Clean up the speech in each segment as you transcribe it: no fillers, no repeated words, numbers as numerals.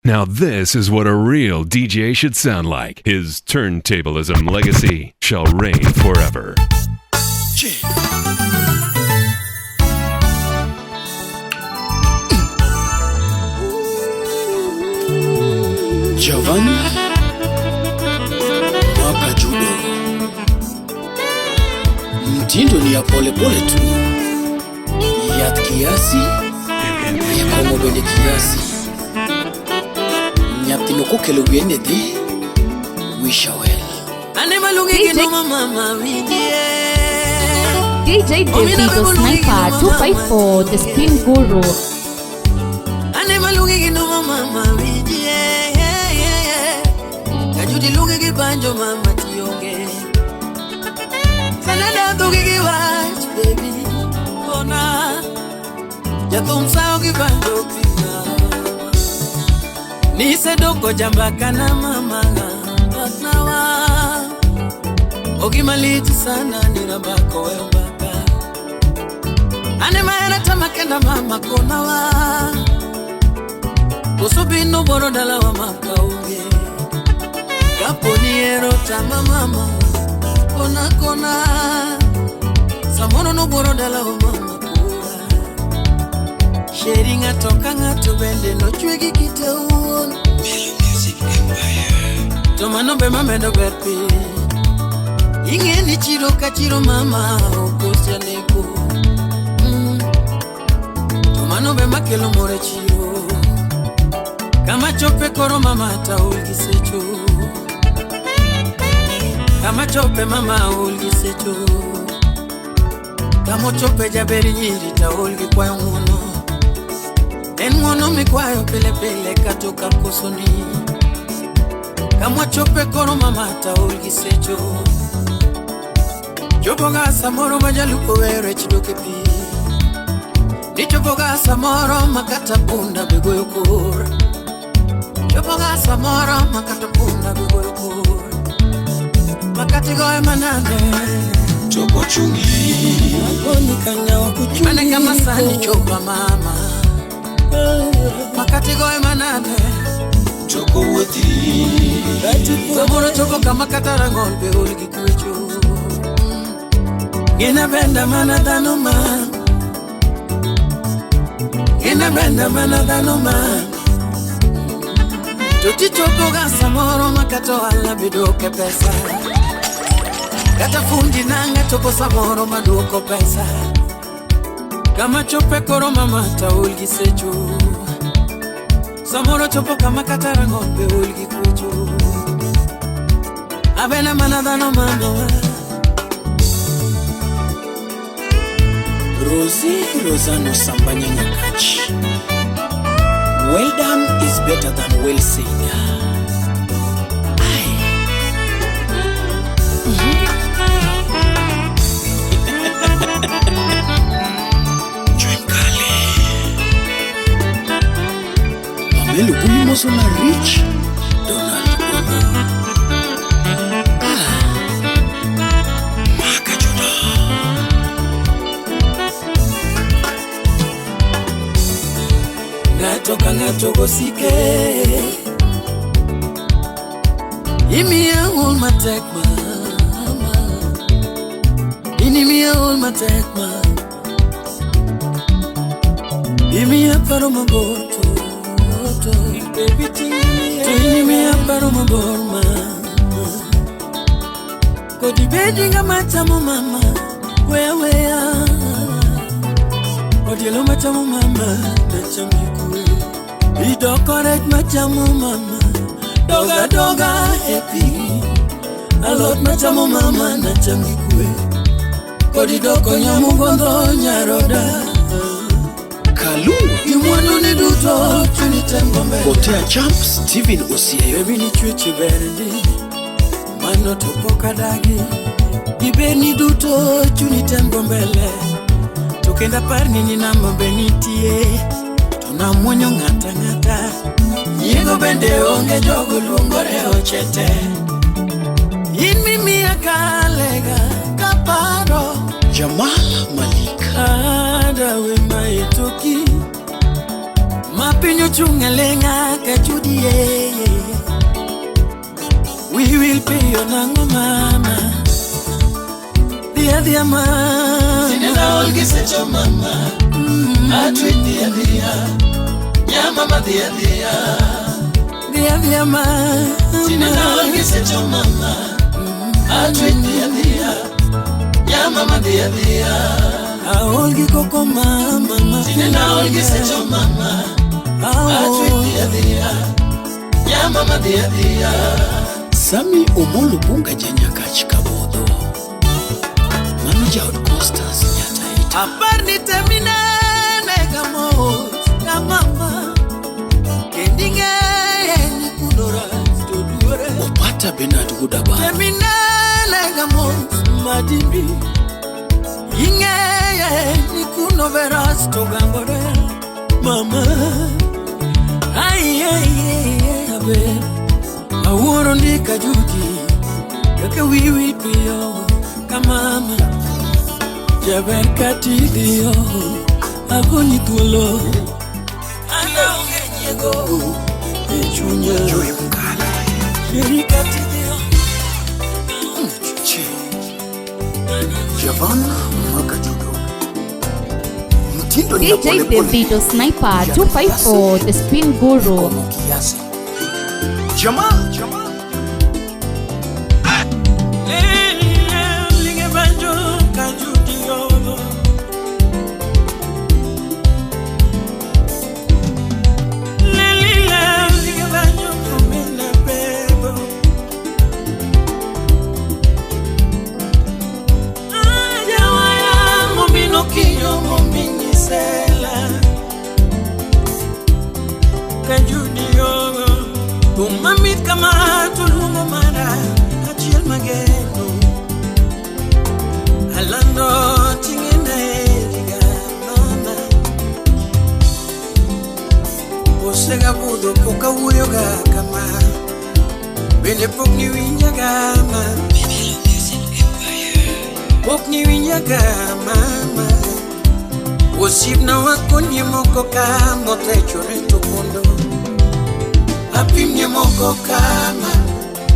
Now this is what a real DJ should sound like. His turntablism legacy shall reign forever. Giovanni Mwaka Judo, mtindo ni ya polepole tu, ya kiasi ikomo bende kiasi nyathino kokelo wiye dhi wisha well. DJ David the Sniper 254, the Spin Guru. Nisedoko jambaka na mama nawa ogimaliti sana nirambako wembaka ane maera tamakenda mama konawa usubino borodala wa makaunge kaponiero tama mama kona kona samono no borodala wa mama kura sheri ng'ato ka ng'ato bende nochwe gi kite owuon. To mano be mamendo ber piny. Ing'e ni chiro ka chiro mama ok osaneko. To mano be makelo mor e chiro. Kama chope koro mama taol gi secho. Kama chope mama ol gi secho. Kama ochope jaber nyiri taol gi kwayo ng'uono. En ng'uono mikwayo pile pile kata ka kosoni. Kama chope koro mama taol gi secho. Chopo ga samoro ma jalupo we rech dok e pi. Nichopo ga samoro ma kata punda be goyo kor. Chopo ga samoro ma kata punda be goyo kor. Makati goyo manade Chopo chungi Akoni kanya okuchungi. Mane kama sani chopa mama. Makati goyo manade Choko wuothi. Samoro chopo kama kata rang'ol be ol gi kwecho. Gina benda mana dhano ma. Gina benda mana dhano ma. To tichopo ga samoro ma kata ohala be duoke pesa. Kata fundi nanga chopo samoro ma duoko pesa. Kama chope koro mama taol gi secho. Samoro chopo kama kata rang'ol be ol gi kwecho. Abena mana dhano mama. Rosie Rosano Sambanya Nyakach. Well done is better than well said. Aye. Join Kale. Pamelo Bulimoso na Rich Donald Ono. Maka Judo. Ng'ato ka ng'ato gosike. Imiya ol matek mama. Inimiya ol matek mama. Imiya paro mabor to to. To inimiya paro mabor mama. Kodi bedi ng'ama chamo mama. Weya weya. Odielo machamo mama. Nachami kwe. Idoko rech machamo mama. Doga doga happy. Alot machamo mama nachami kwe. Kodi doko nyamugondho nyaroda. Kalu Gimwandu ni duto chuni temgo mbele. Potea Champ Steven Osieyo. Baby ni chwechi berndi. Mano to pok adagi. Gibeni duto chuni temgo mbele. To kendo apar ni namba be nitie. To namuonyo ng'ata ng'ata. Nyiego bende onge jogo luongore ochete. In mimiya kalega kaparo. Jamal Malik. Ada we maetoki. Ma Piny ochung' aleng'a ka judie. We will pay your nang'o mama. Dhia dhia mama. Sinena ol gi secho mama. Atwi dhia dhia. Nyama ma dhia dhia. Dhia dhia mama. Sinena ol gi secho mama. Atwi dhia dhia. Nyama ma dhia dhia. Aol gi koko mama. Sinena ol gi secho mama. Atwi dhia dhia. Nyama ma dhia dhia. Sami Omolo Bunga Janyakach Kabodho. Mano jaod Costas Nyataita. Apar ni teminene ga mos ka mama. Kendi ng'eye ni kuno rach to duore. Opata Bernard Gudaba. Teminene ga mos madimbi. Ing'eye ni kuno be rach to gangore. Mama. Ai ai ai abe. Awuoro ndika juki kaka wiwi piyo ka mama. Jaber katidhiyo agoni thuolo. An aonge nyiego e chunya. Joy Mkala. Sheri katidhiyo. Che. Javan Makajudo. Mtindo ni ya DJ pole pole. Davido Sniper 254, the spin guru. Komo kiasi. Jamal, Jamal. Linge banjo kajudiyo. Linge banjo kumina bebo. Jawaya momino kiyo mominyisela. Kajudiyo. Umamit kama tulumo mara achiel mageno. Alando tingena ediga mama. Osega budho pok awuoyoga kama. Bende pok niwinjaga ma. Pok niwinjaga mama. Osiepna wakonie moko ka mothechore to pondo. Apimnie moko kama.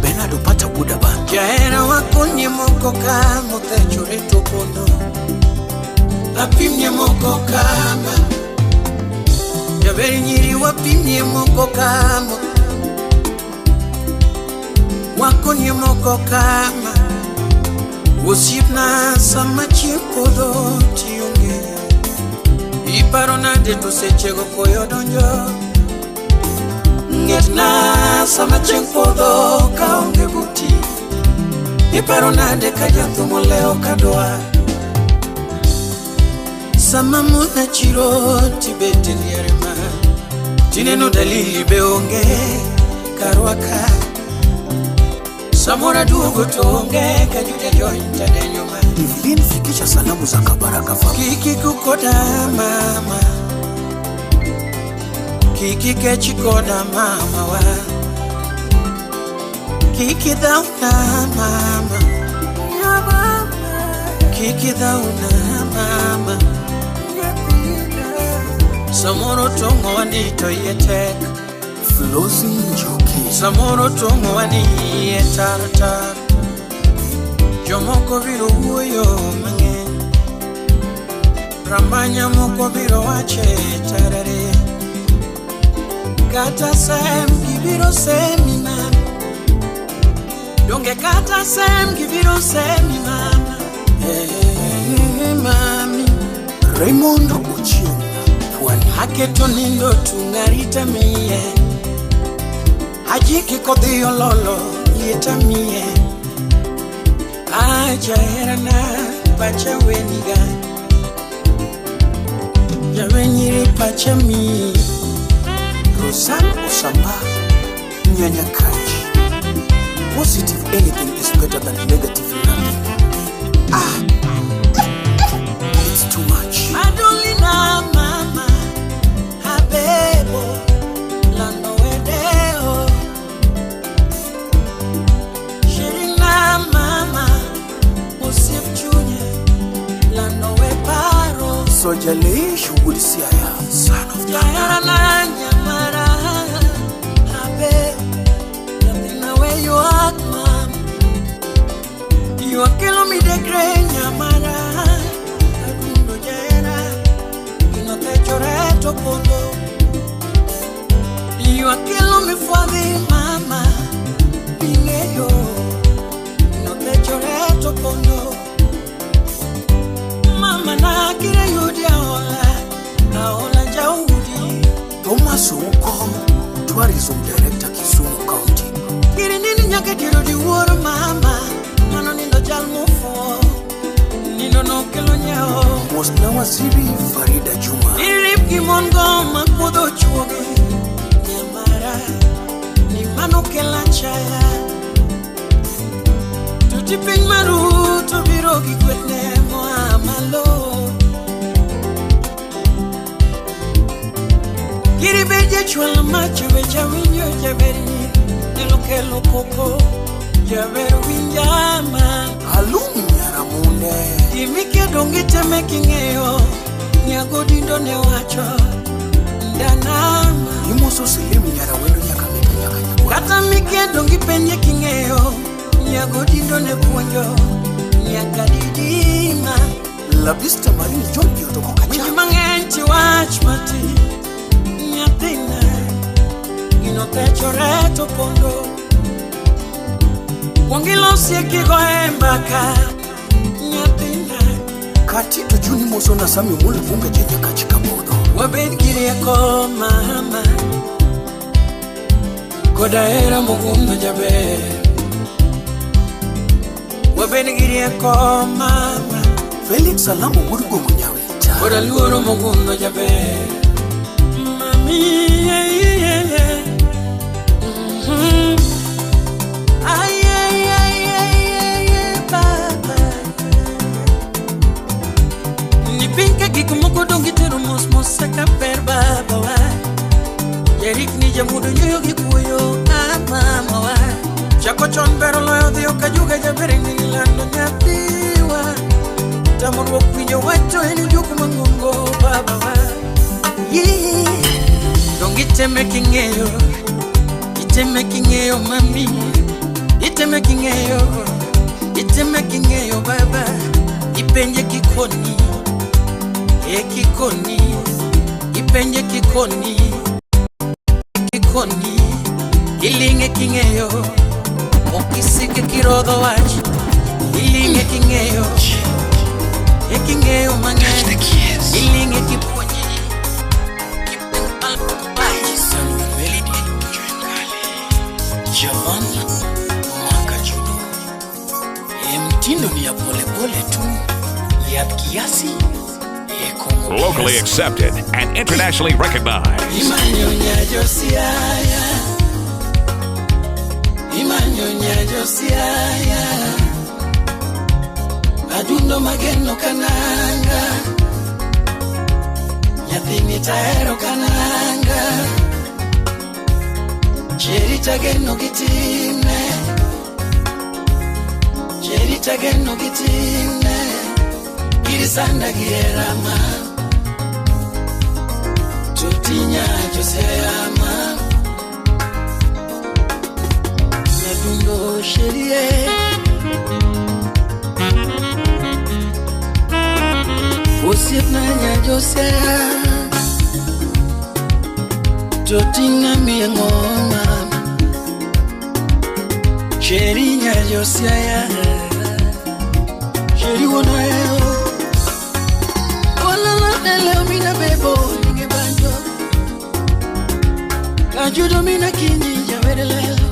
Bernard Opata Gudaba. Jahera wakonie moko ka mothechore to pondo. Apimnie moko kama. Jaber nyiri wapimnie moko kama. Wakonie moko kama. Osiepna sama chieng' podho tionge. Iparo nade to sechego koyo donjo. Ng'etna sama chieng' podho kaonge buti. Iparo nade ka jathum olewo kadwa. Sama mona chiro tibet e liare ma. Tineno dalili be onge karwa ka. Samoro aduogo to onge ka juja jony tadenyo ma. Evelyn fikisha salamu za Kabaraka family. Kiki kukoda mama. Kiki kechi koda mama wa. Kiki dhauna mama. Kiki dhauna mama. Samoro tongo wani to iye tek. Flosi Njoki. Samoro tongo wani iye tar tar. Jomoko biro wuoyo mang'eny. Rambanya moko biro wache tarare. Kata sem gibiro semi mama. Donge kata sem gibiro semi mama. Eh, mami. Raymond Ochieng. Pwani. Aketo nindo tungarita mie. Ajiki kodhi ololo lieta mie. Ajaherana pacha weniga. Jawenyiri pacha mi. Rosan Osamba. Nyanyakaji. Positive anything is better than negative nothing. Ah, it's too much. Adolina mama. Abebo. Lando wedeo. Shirina mama. Osip chunya. Lando weparo. Sojale shughuli siaya. Son of Jayarana nyama. Nokelo mifwadhi mama ing'eyo nothechore to pondo mama na kire yudi aola aola jaudi Thomas Ouko, Tourism Director, Kisumu County. Kiri nini nyaka tero di wuoro mama mano nindo jal mofuo nindo nokelo nyawo Mosna Waziri Farida Juma. Irip gi mon go makuodho chuogi nyamara ni mano kelo achaya tuti piny maru to biro gi gwethne moa malo Kiri bed jachwal macho be jawinjo jaberni nyalo kelo koko jaber winjama Alum Nyaramunde. Gimikedo ngiteme king'eyo nyagodindo ne wacho ndanama Imoso Selim Nyarawendo nyaka mita nyaka nyakwa. Kata mikedo ngipenje king'eyo nyagodindo ne puonjo nyaka didima Labista Marini John Kioto Winj Kokacha. mang'eny ti wach mati nyathina gino thechore to pondo Kuong ilosie kigoye mbaka nyathina Katito Juni Moso na Sami Omolo Vunga Jeje Kachika Bodho. Wabed gi rieko mama koda hera mogundho jaber Wabed gi rieko mama Felix Alamo Wuod Gongo Nyawita. koda luoro mogundho jaber Mami yeah, yeah, yeah. Mhm. Ay, ay, ay, ay, ay, ay, baba Ni piny ka gik moko dong gitero mos mos eka ber baba wa Jarik ni jamudo nyoyo gi kuoyo ah mama wa Chako chon ber oloyo dhiyo ka juga jaber ni lando nyathiwa Tamruok winjo wach to en juok mang'ongo baba wa Yeah. Dong iteme king'eyo iteme king'eyo mami iteme king'eyo iteme king'eyo baba ipenje kikoni e kikoni ipenje kikoni kikoni iling'e king'eyo ok isike kirodho wach iling'e king'eyo e king'eyo mang'eny iling'e kipuonji Javan Makajudo. E mtindo ni ya polepole tu, yath kiasi, e kongo Locally kiasi. accepted and internationally recognized. Imanyonya Josiaya Imanyonya Josiaya Adundo mageno kananga Nyathini tahero kananga Cheri tageno gitime Cheri tageno gitime Girisanda gierama Tutinya Josiama Nyadundo sherie Osiepna nya Josia Totinga miya ng'oma Cheri nya Josia Cheri wuon ohero Olala leo mina bebo ninge banjo Kajudo mina kinyi jawere lelo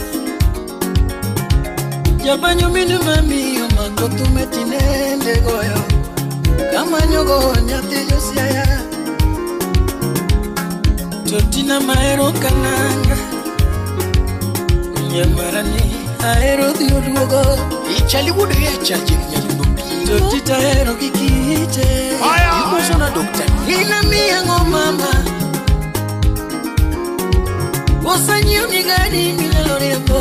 Jabanyo minu mami omako tume tinende goyo Kamanyogo nyathi Josia Totina mahero kananga Nyamarani ahero dhi oduogo Ichali wuod Riacha Jek Nyadundo Pino. Totita ahero gi kite Imoso na Dr. Nina miya ng'o mama Osanyiew ni gari milelo riembo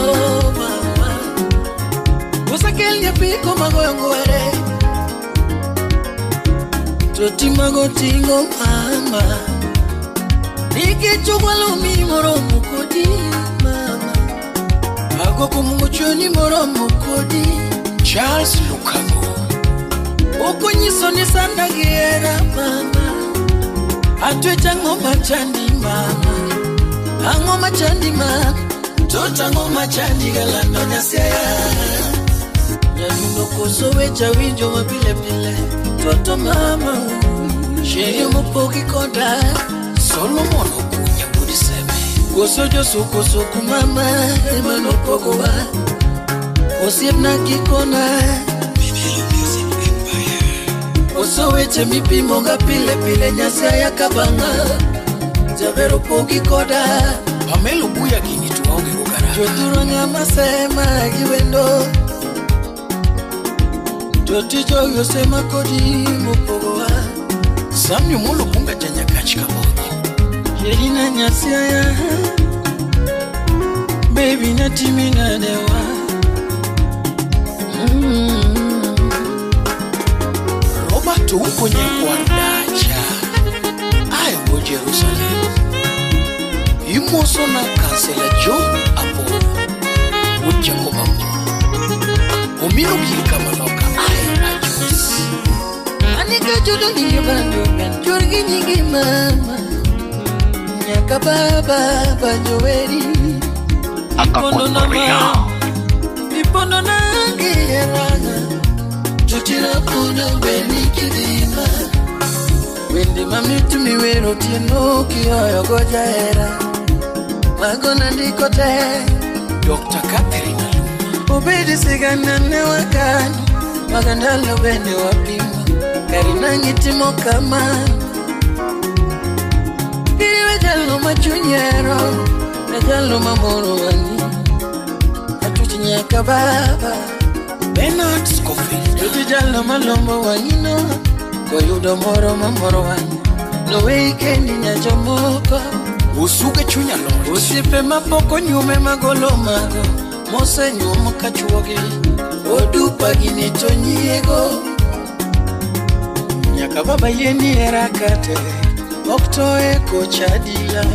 mama Osakel nyapiko magoyo ngwere Toti mago tingo mama Nikech ogwalo mi moromo kodi mama Agoko mungochoni moromo kodi Charles Lukago. Okonyiso ni sanda gi hera mama Atwech ang'o machandi mama Ang'o machandi ma Toto ang'o machandi galando nyasiaya Nyadundo koso wecha winjo mapile pile Toto mama Sheria mopogi koda Solomon Okunya wuod Seme Koso josukosuku mama ema nopogowa Osiepna gikona Koso weche mipimoga pile pile Nyasaye kabanga Jaber opogi koda Pamelo Buya gini to waonge go karaka Jothuro ng'ama sema gi wendo Jotich osema kodi mopogowa Samuel Molo Kunga ja Nyakach Kabodho Sherina Nyasaye Baby natimi nadewa Robert Ouko nyakwar dacha ae go Jerusalem Imoso na kansela John Apollo wuod Jacob Amolo Omino gir kamaloka ae Ajos Anika jodo nyingi banjo Chorgi nyingi mama Nyaka baba banjoweri Ipondo na ma Ipondo na ngiranga Tutira kuno beni kidima Wende mamitu miwero tieno kiyoyo goja era Magona ndiko te Dr. Catherine Aluma Obedi sigana ne wakano Magandalo bende wapimo Karina ngitimo kama Iwe jalo machunyero Na jalo mamoro wani Atuchi nyaka baba Bernard Scofield Tuti jalo malombo wangino Koyudo moro mamoro wani No weekendi nyachomoko Usuge chunya loch Osiepe mapok onyuome magolo mago Mosenyuomo kachuogi Odupa gini to nyiego Nyaka baba yieni hera kate Ok toe kocha adila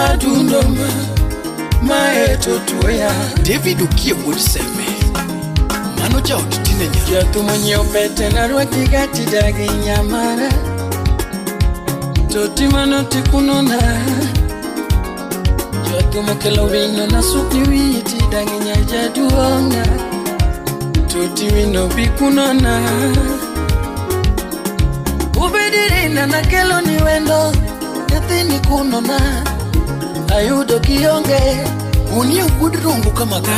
Adundo ma Mae to tuoya David Okie wuod Seme Mano jaod tine nya Jathum onyiewo pete narwaki gati dagi nyamara Toti mano tikunona Jathum okelo wino nasukni witi dagi nyajaduong'a Toti wino bikunona Ubedirina nakelo ni wendo Nyathini kunona Ayudo kionge Gunia wuod Rongo kamaga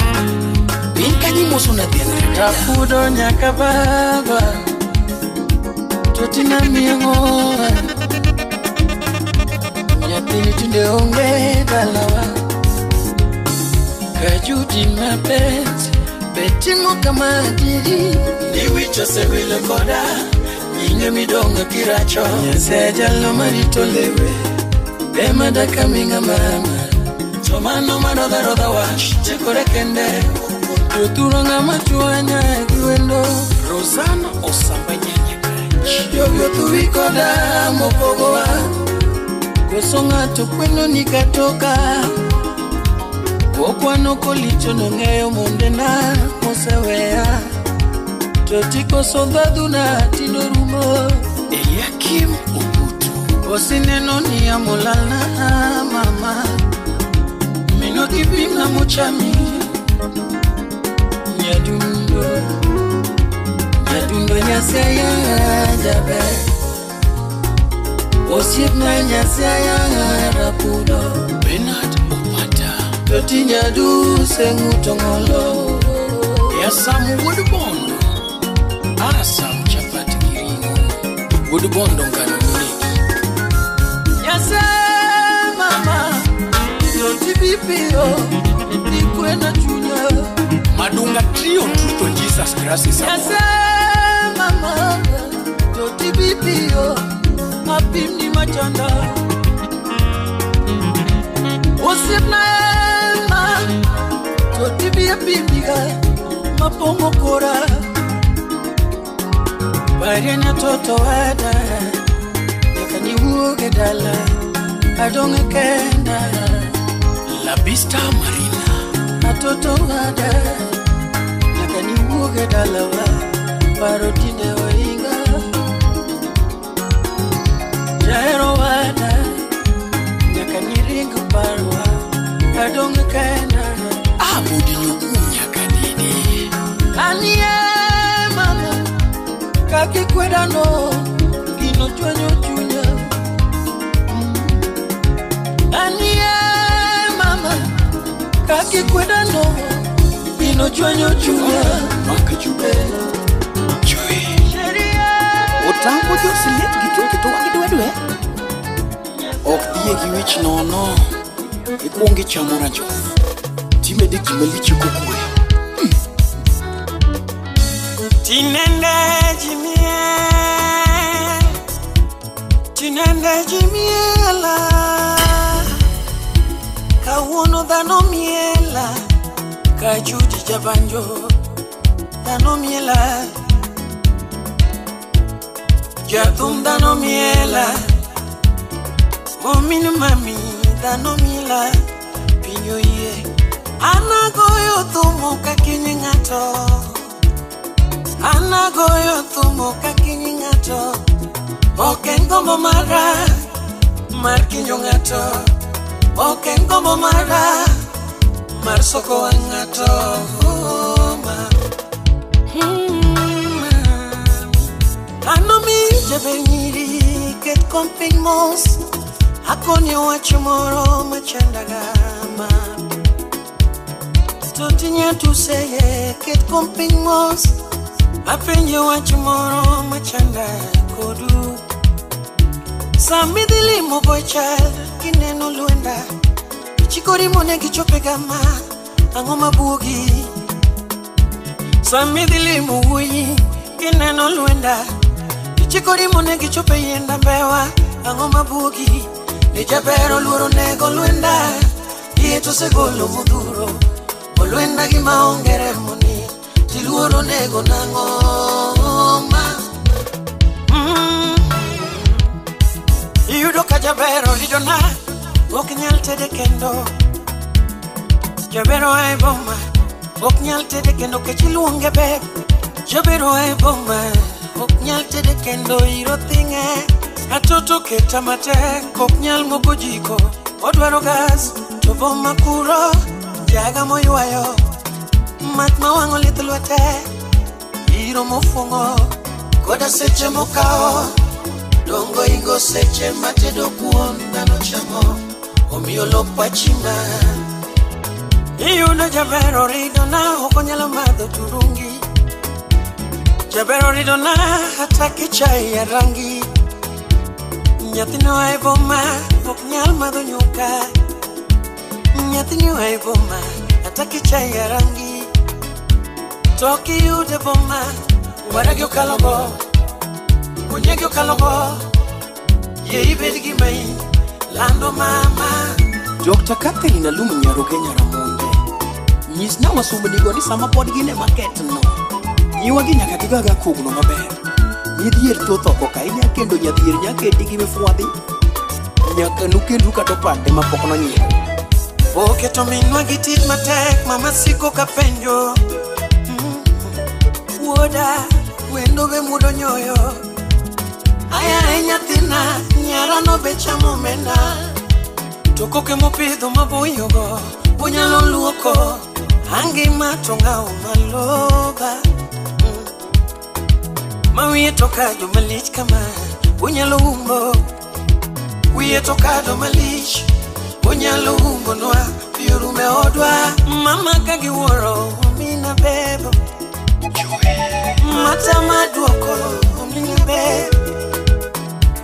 Piny kanyo imoso na dhiang' Rapudo nyaka baba Totina mieng'oa Nyathini tinde onge dalawa Kajudi mapenzi Betimo kama adiri Ni wich osewilo koda Nyinge midongo kiracho Nyasaye jalo marito lewe Ema dakaminga mama To mano marodha rodha wach Chikore kende Jothuro ng'ama chwanya gi wendo Rosanna Osamba Nyanyakach Jogi othuwi koda mopogowa Koso ng'ato kweno ni katoka Okwano kolicho nong'eyo mondena moseweya Toti koso ndhadhuna tindo rumo Eliakim Obutu Osineno ni amolalna mama Mino kipimna mochami Nyadundo Nyadundo Nyasaye jaber Osiepna Nyasaye rapudo Bernard Opata Toti nyaduse ng'uto ng'olo Yasamu wuod Bondo Asam chapat gi ring'o Wuod Bondo ngano nonegi Nyasaye mama Toti bipiyo Ikwena chunya Madunga Trio Truth on Jesus Christ is Nyasaye mama Toti bipiyo Apimni machanda Osiepna ema Toti bi apimniga Mapong'o kora Parie toto wada Nyaka niwuog e dala Adong' e kenda Labista Marina Atoto wada Nyaka niwuog e dalawa Paro tinde oinga Jahero wada Nyaka niring paro Adong' kenda. Abudi nyukunya kadidi. Anie mama, kakikwedano gino chwanyo chunya. Anie mama, kakikwedano gino chwanyo chunya. Makachube. Chui. Otampo jo silet gi chungi to wagi dwe dwe. Ok dhie gi wich nono. Ikuongo ichamo rajof. Timede gima lich kokwe. Tinende jimiel, tinende jimiela, kawuono dhano miela, kachuti jabanjo dhano miela, jathum dhano miela, omin mami dhano miela, piny oyie. An agoyo thum kakinyi ng'ato. An agoyo thum kakinyi ng'ato. Ok en gombo mara mar kinyo ng'ato. Ok en gombo mara mar soko wang' ng'ato. Oh, ma. Ma. Anomi jaber nyiri ket kom piny mos. Akoni wach moro machandaga ma. Totinya tuseye ket kom piny mos. Apenje wach moro machanda kodu. Sami dhi limo boy child kineno lwenda. Ichikori monegi chope gama ang'o mabuogi. Sami dhi limo wuoyi kineno lwenda. Ichikori monegi chope yienda mbewa ang'o mabuogi. Ni jaber oluoro nego lwenda. Iye to osegolo modhuro. Olwenda gima onge remo ni tiluoro nego nang'o ma. Iyudo ka jaber oridona ok nyal tede kendo. Jaber oa e boma ok nyal tede kendo kech iluonge ber. Jaber oa e boma ok nyal tede kendo iro thing'e. Atoto keta matek ok nyal moko jiko odwaro gas to boma kuro jaga moywayo mach mawang'o lith lwete iro mofuong'o koda seche mokawo dongo ingo seche matedo kuon dhano chamo omiyo lok pachima. Iyudo jaber oridona ok onyalo madho turungi. Jaber oridona hataki chai ya rangi. Nyathino oa e boma ok nyal madho nyuka. Nyathini oa e boma hataki chai ya rangi. To kiyude boma waragi okalogo onyegi okalogo yie ibed gima in lando mama. Dr. Catherine Alum Nyaroge Nyaramonde. Nyisna wasumbnigo ni sama pod gin e market no. Nyiwagi nyaka gigaga kogno maber. Nyidhier thoth oko ka inya kendo nyadhier nyaketi gi mifwadhi. Nyaka nukendru kata opande mapok nonyiew. Oketo minwa gi tich matek mama siko ka penjo. Wuoda wendo be mudo nyoyo. Aya e nyathina nyara no be chamo omenda. To koke mopidho maboyogo onyalo luoko. Angima to ng'awo maloba. Ma wiye to kado malich kama onyalo umbo. Wiye to kado malich onyalo umbonwa pi orume odwa. Mama ka giwuoro omina bebo. Mata maduoko omina bebo.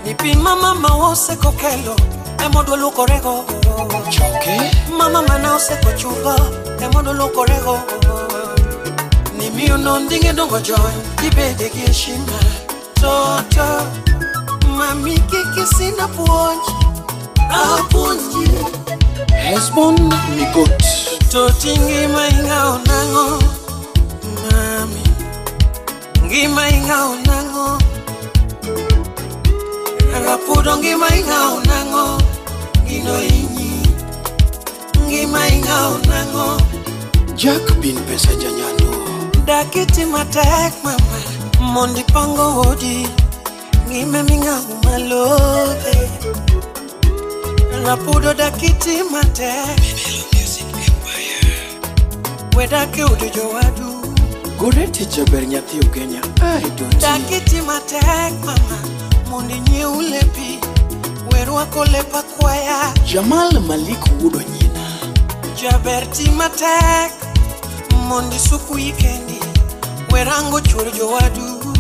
Ni pi mama ma osekokelo emodwa luokorego. Choke. Mama mana osekochungo emodwa luokorego. Ni miyo nonding'e dongo jony ibede gi heshima. Toto mami kiki sina puonj apuonji. Hesbon Migot. Toti ngima ing'awo nang'o mami. Ngima ing'awo nang'o. Rapudo ngima ing'awo nang'o. Gino inyi. Ngima ing'awo nang'o. Jack bin pesa janyando. Dakiti matek mama mondi pango odi. Ngima ming'awo malobe. Rapudo dakiti matek. Wedake udo jowadu. Goreti jaber nyathi Ugenya. Ai doti. Dakiti matek mama mondo inyiew lepi. We rwako lep akwaya. Jamal Malik wuod Onyina. Jaber ti matek mondo isuk wiyi kendi. We rango chuor jowadu.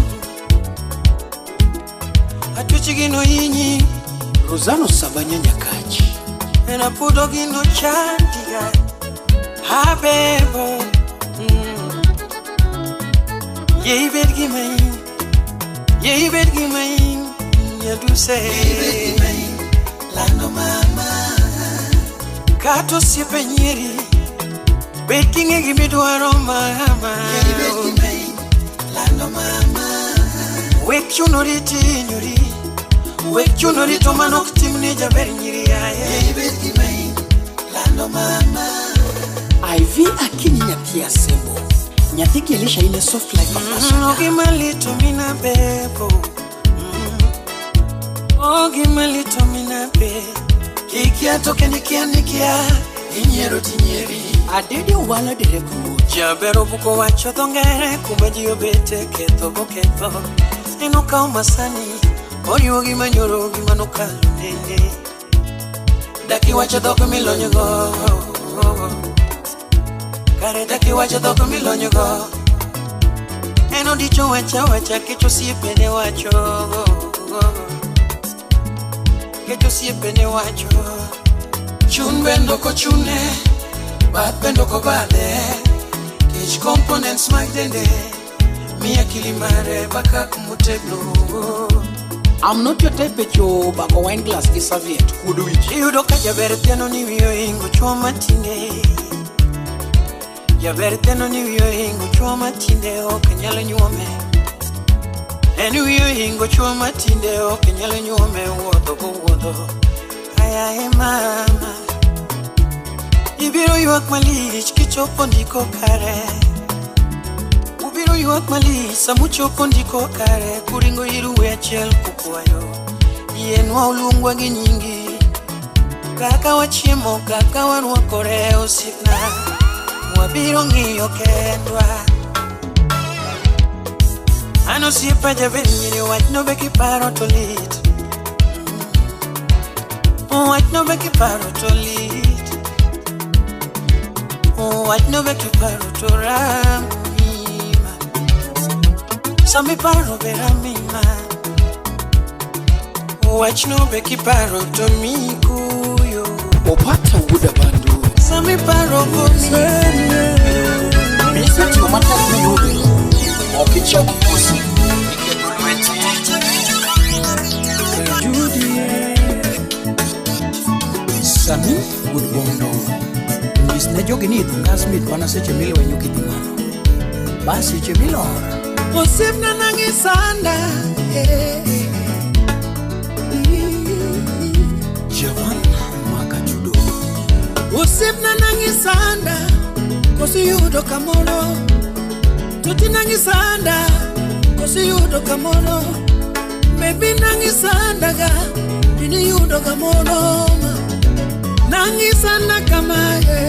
Atuch gino hinyi. Rosano Sabanya Nyakachi. En apudo gino chandiga. Habebo. Ye ibed gi main. Ye ibed gi main. Nyaduse. Ye ibed gi main. Lando mama. Kata osiepe nyieri. Bed king'e gimidwaro mama. Ye ibed gi main. Lando mama. Wek chunori tinyori. Wek chunori to mano ok timni jaber nyiri yaye. Ye ibed gi main. Lando mama. IV Akinyi nyathi Asembo. Nyathi gi Elisha ine soft life ambassador. Ogima lito mina bebo. Ogima lito mina be. Kikia toke nikia nikia. Inyiero tinyieri. Adede owala dereko. Jaber obuko wacho dho ngere kuma ji obete ketho boketho. En okawo masani oriwo gi manyoro gi manokalo nene. Dakiwacho dhok milonygo. Kare dakiwacho dhok milonygo. En odicho wacha wacha kech osiepene wacho. Kech osiepene wacho. Chun bende ok ochune. Bath bende ok obadhe. Kech components mag dende. Mi akili mare baka kumotegno. I'm not your type echo bako wine glass gi serviette kuodo wich. Iyudo ka jaber thiano ni wiye ohingo chuo matinde. Jaber thiano ni wiye ohingo chuo matinde ok nyal nyuome. En wiye ohingo chuo matinde ok nyal nyuome wuotho kowuotho. Ayaye mama. Ibiro ywak malich kichopo ndiko kare. Ubiro ywak malich samuchopo ndiko kare. Kuringo ir we achiel kukwayo. Yienwa oluongwa gi nyingi. Kaka wachiemo kaka warwakore osiepna. Wabiro ng'iyo kendwa. An osiepa jaber nyiri wachno be kiparo to lit. Wachno be kiparo to lit. Wachno be kiparo to ramima. Samiparo be ramima. Wachno be kiparo to mikuyo. Opata wuod Abandu. Samiparo go mikuyo. Misetiyo matek miyude. Ok ichak ikosi. Iketo lweti. Sami wuod Bondo. Nyis ne jogi ni idho ngas mit mana seche milwenyo kidhi malo. Bas seche milor. Osiepna nang'isanda. Javan Makachudo. Osiepna nang'isanda. Kosiyudo kamoro. Toti nang'isanda. Kosiyudo kamoro. Maybe nang'isanda ga. Iniyudo kamoro. Nang'isanda kamae.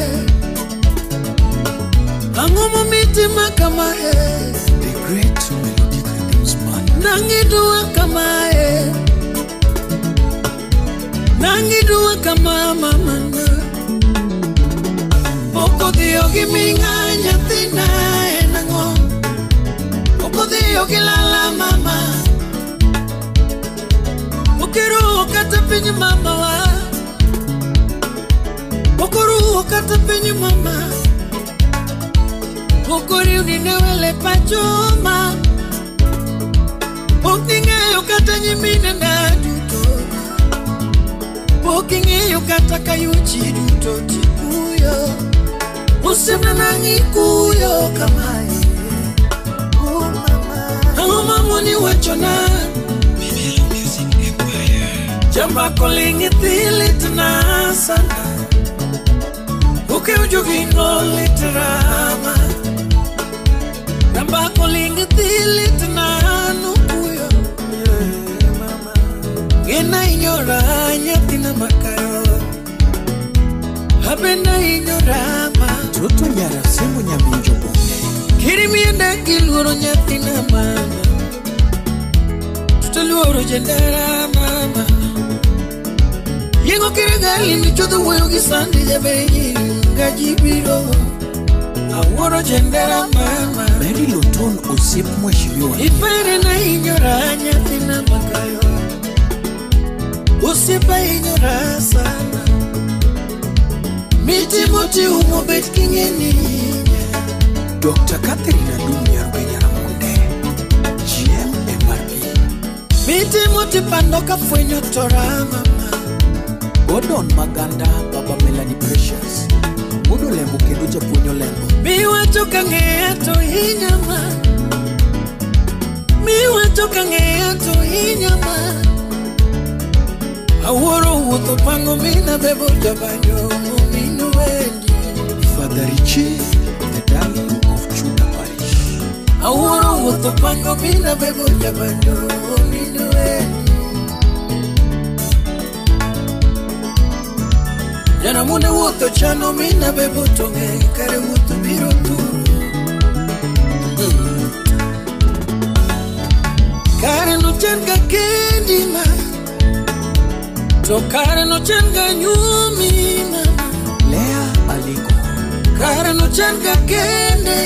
Ang'o momitima kamae. The Great Melodic Rhythms Band. Nang'idua kamae. Nang'idua kama mamana. Pok odhiyo gi ming'a nyathina en ang'o. Pok odhiyo gi lala mama. Ok iruwo kata piny mamawa. Ok oruwo kata piny mama. Ok oriwni ne wele pacho ma. Ok ing'eyo kata nyiminena duto. Pok ing'eyo kata kayuchi duto tikuyo. Osiepna nang'ikuyo kamae. Oh mama. Ang'o mamoni wachona. Jambako ling' idhi litna sana. Okew jogingo litrama. Jambako ling' idhi litna nukuyo. Ng'ena inyora nyathina makayo. Abenda inyora ma. Toto nyara. Osembo Nyaminjo Bonde. Kirimienda giluoro nyathina mama. Tutaluoro jendera mama. Yengo kirigali michodho wuoyo gi sandi jaber ngaji biro. Awuoro jendera mama. Mary Loton osiep mheshimiwa. Ipere na inyora nyathina makayo. Osiepa inyora sana. Miti moti umo bet king'eni. Dr. Catherine Alum Nyarugenya Ramonde. GM MRP. Miti moti pando kafwenyo tora mama. Gordon Maganda, Baba Melanie Precious. Wuod Olembo kendo japuonj Olembo. Miwacho ka ng'eya to hinyama. Miwacho ka ng'eya to hinyama. Awuoro wuotho pango mina bebo jabanjo minu wendi. Father Richie, the darling of Chuda Parish. Awuoro wuotho pango mina bebo jabanjo minu wendi. Jana mune wuotho chano mina bebo tonge kare wuotho biro turu. Kare no chan ga kendi ma. To kare no chan ga nyumi mama. Lea Aliko. Kare no chan ga kende.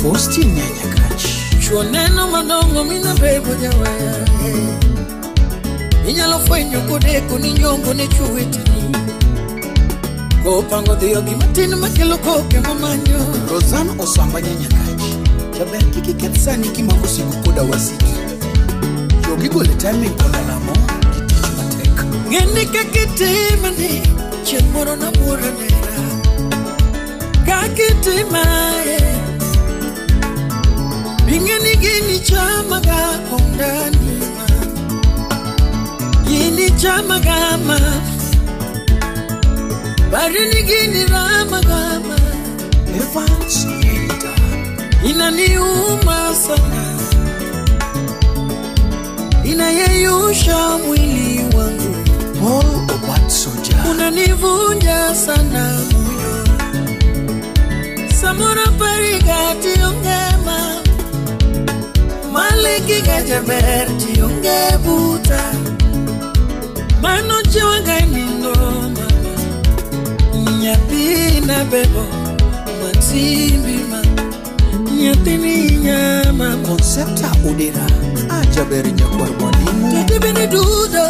Faustin Nyanyakach. Chuo neno madongo mina bebo jawaya. Inyalo fwenyo kodeko ni nyongo ne chuweteni. Kopango dhiyo gimatin makelo koke mamanyo. Rosanne Osamba Nyanyakach. Jaber kik iketh sani kimako simu koda wasiki. Jogi gole timing koda lamo gi tich matek. Ng'eni kakitimani chieng' moro nabuora nera. Kakitimae Bing'eni gini chamaga kondani ma. Gini chamaga ma. Barini gini ramagama. Evans Nyerita. Inaniuma sana. Inayeyusha mwili wangu. Paul Obat Soja. Unanivunja sana moyo. Samora pariga tiongema. Maliki gajaber tionge buta. Mano chiwaga nindo mama. Nyathina bebo matsimbi ma. Nyathini nyama. Concepta Odera. Ajaber nyakwar mwalimu. Tete bende dudo.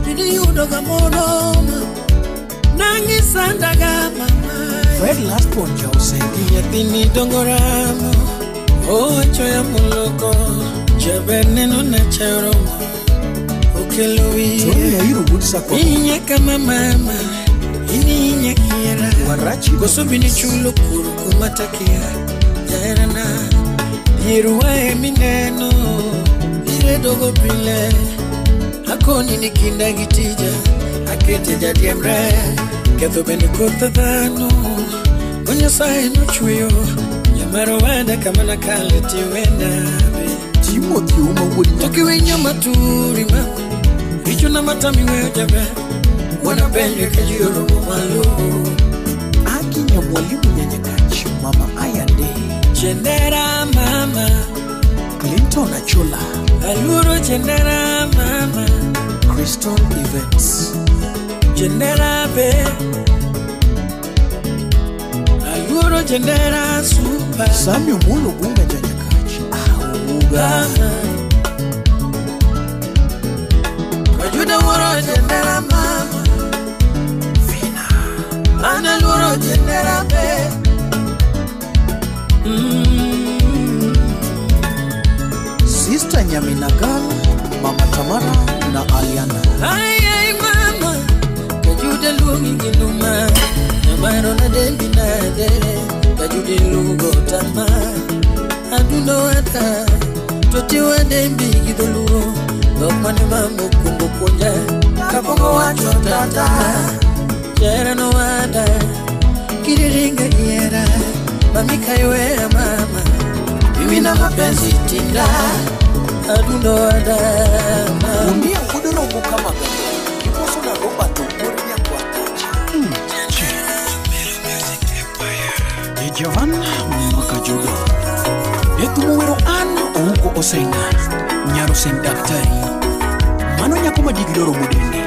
Bende yudo gamono ma. Nangi sandaga mama. Fred Lastborn Jausenge. Nyathini dongo ramo. Owacho ya muloko. Jaber neno na chairomo. Okelo wiye. Tony Yairu Wood Sako. Inya kama mama. Ini nyakiera. Warachi Koso bini chulo kuro kumatakia. Jaerana. Yeruwae mineno. Iredogo pile. Akoni ni kinda gitija. Akete jadiemre. Ketho bende kotha dhano. Nyasaye nochweyo. Nyamaro wada kamana kale tiwenda be. Timothy Uma wuod Tokiwinyo maturi ma. Richo na matami weyo jaber. Wanapenjwe ka ji oromo malo. Aki Nyamwalimu Nyanyakach. Mama Ayande. Chendera mama. Clinton Achola. Aluoro chendera mama. Crystal Events. Chendera be. Aluoro chendera super. Samuel Mulo Gunga Janyakach. Ah, Omuga. Kajuda wuoro chendera mama. Fina. Ana luoro chendera be. Sister Nyaminagal, Mama Tamara na Aliana. Ay, ay, mama. Kajuda luongi gi numa. Nyamaro na dendi nade. Kajuda lugo tama. Adundo wata. Toti wadembi gi dholuo. Dhok mane mama okwongo puonja. Kapok owacho tata. Jahera nowada. Kiriringa ihera. Mami kaiwea mama. Mimi na mapenzi tinda. Adundo wada mama. Undia wuod Rombo Kamaga. Gimoso na Robert Owuor Nyakwakacha. Jovan Makajudo. Etumuwero an ouko osenga. Nyaro sen daktari. Mano nyako madigidoro mudende.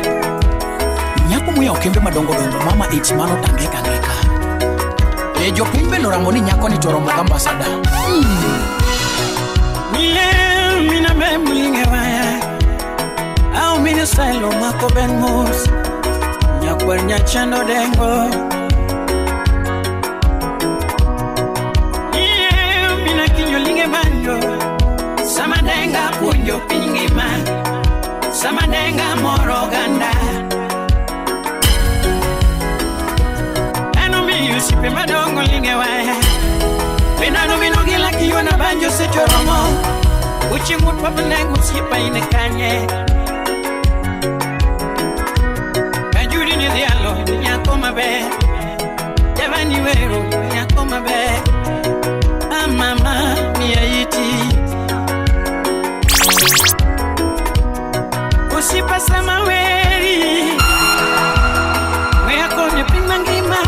Nyako muya okembe madongo dongo mama it's mano tangeka ngeka. E jopiny bende oramo ni nyako ni to oromo gi ambassador. Mile mina be mulinge waya. Au mine style mako ben mos. Nyakwar nyachando dengo. Iye mina kinyo linge banjo. Samadenga puonjo piny ngima. Samadenga moro oganda. Eno miyo osiepe madongo linge waya. Benano mino gi laki yona banjo seche oromo. Uchi ngut papa nengo osiepa in kanye. Kajuri ni dhialo nyako maber. Javani wero nyako maber. Ah mama miya iti. Osiepa sama weri. We akonyo piny mangima.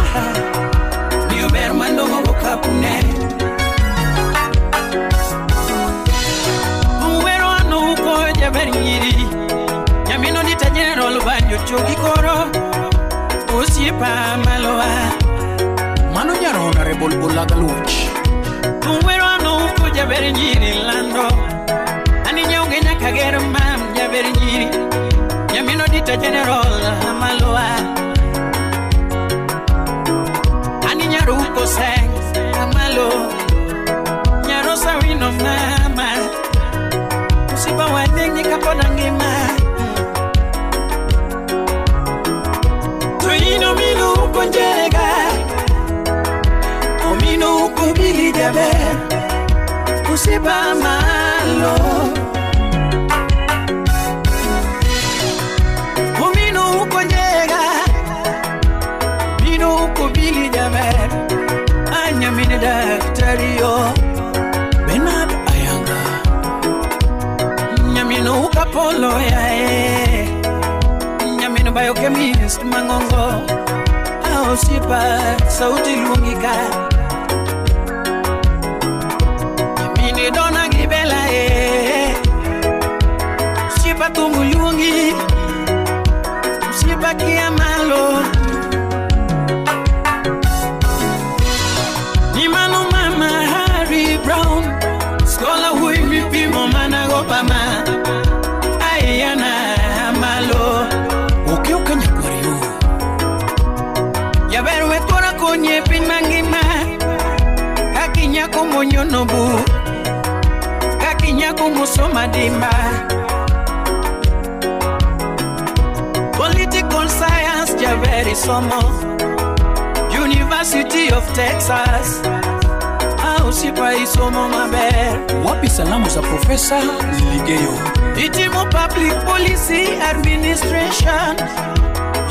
Miyo ber malong'o okapune. Wero ano uko jaber nyiri. Nyamino dita general banjo chogi koro. Osiepa maloa. Mano nyaro honorable Olaga Luoch. Wero ano uko jaber nyiri lando. Ani nyaonge nyaka ger mam jaber nyiri. Nyamino dita general maloa. Ani nyaro uko seng amalo. Nyaro sawino mama. Osiepa wadeng kapod angima. To ino mino uko njega. Omino uko bili jaber. Osiepa malo. Omino uko njega. Mino uko bili jaber. Anyamine daktari yo. Bernard Ayanga. Nyamino ukapolo yae. Nyamino biochemist mangongo. Osiepa sauti luongika. Nyamine dona gibela e. Osiepa tumu luongi. Osiepa kiamalo. Ni mano mama Harry Brown. Skola hui mipimo mana gopama. Ayana malo. Okeo nyakwar yo. Jaber we kora konye piny mangima. Kaki nyako monyono bu. Kaki nyako mosoma dimba. Political science jaber isomo. University of Texas. Osiepa isomo maber. Wapi salamu za Profesa Ligeyo. Itimo public policy administration.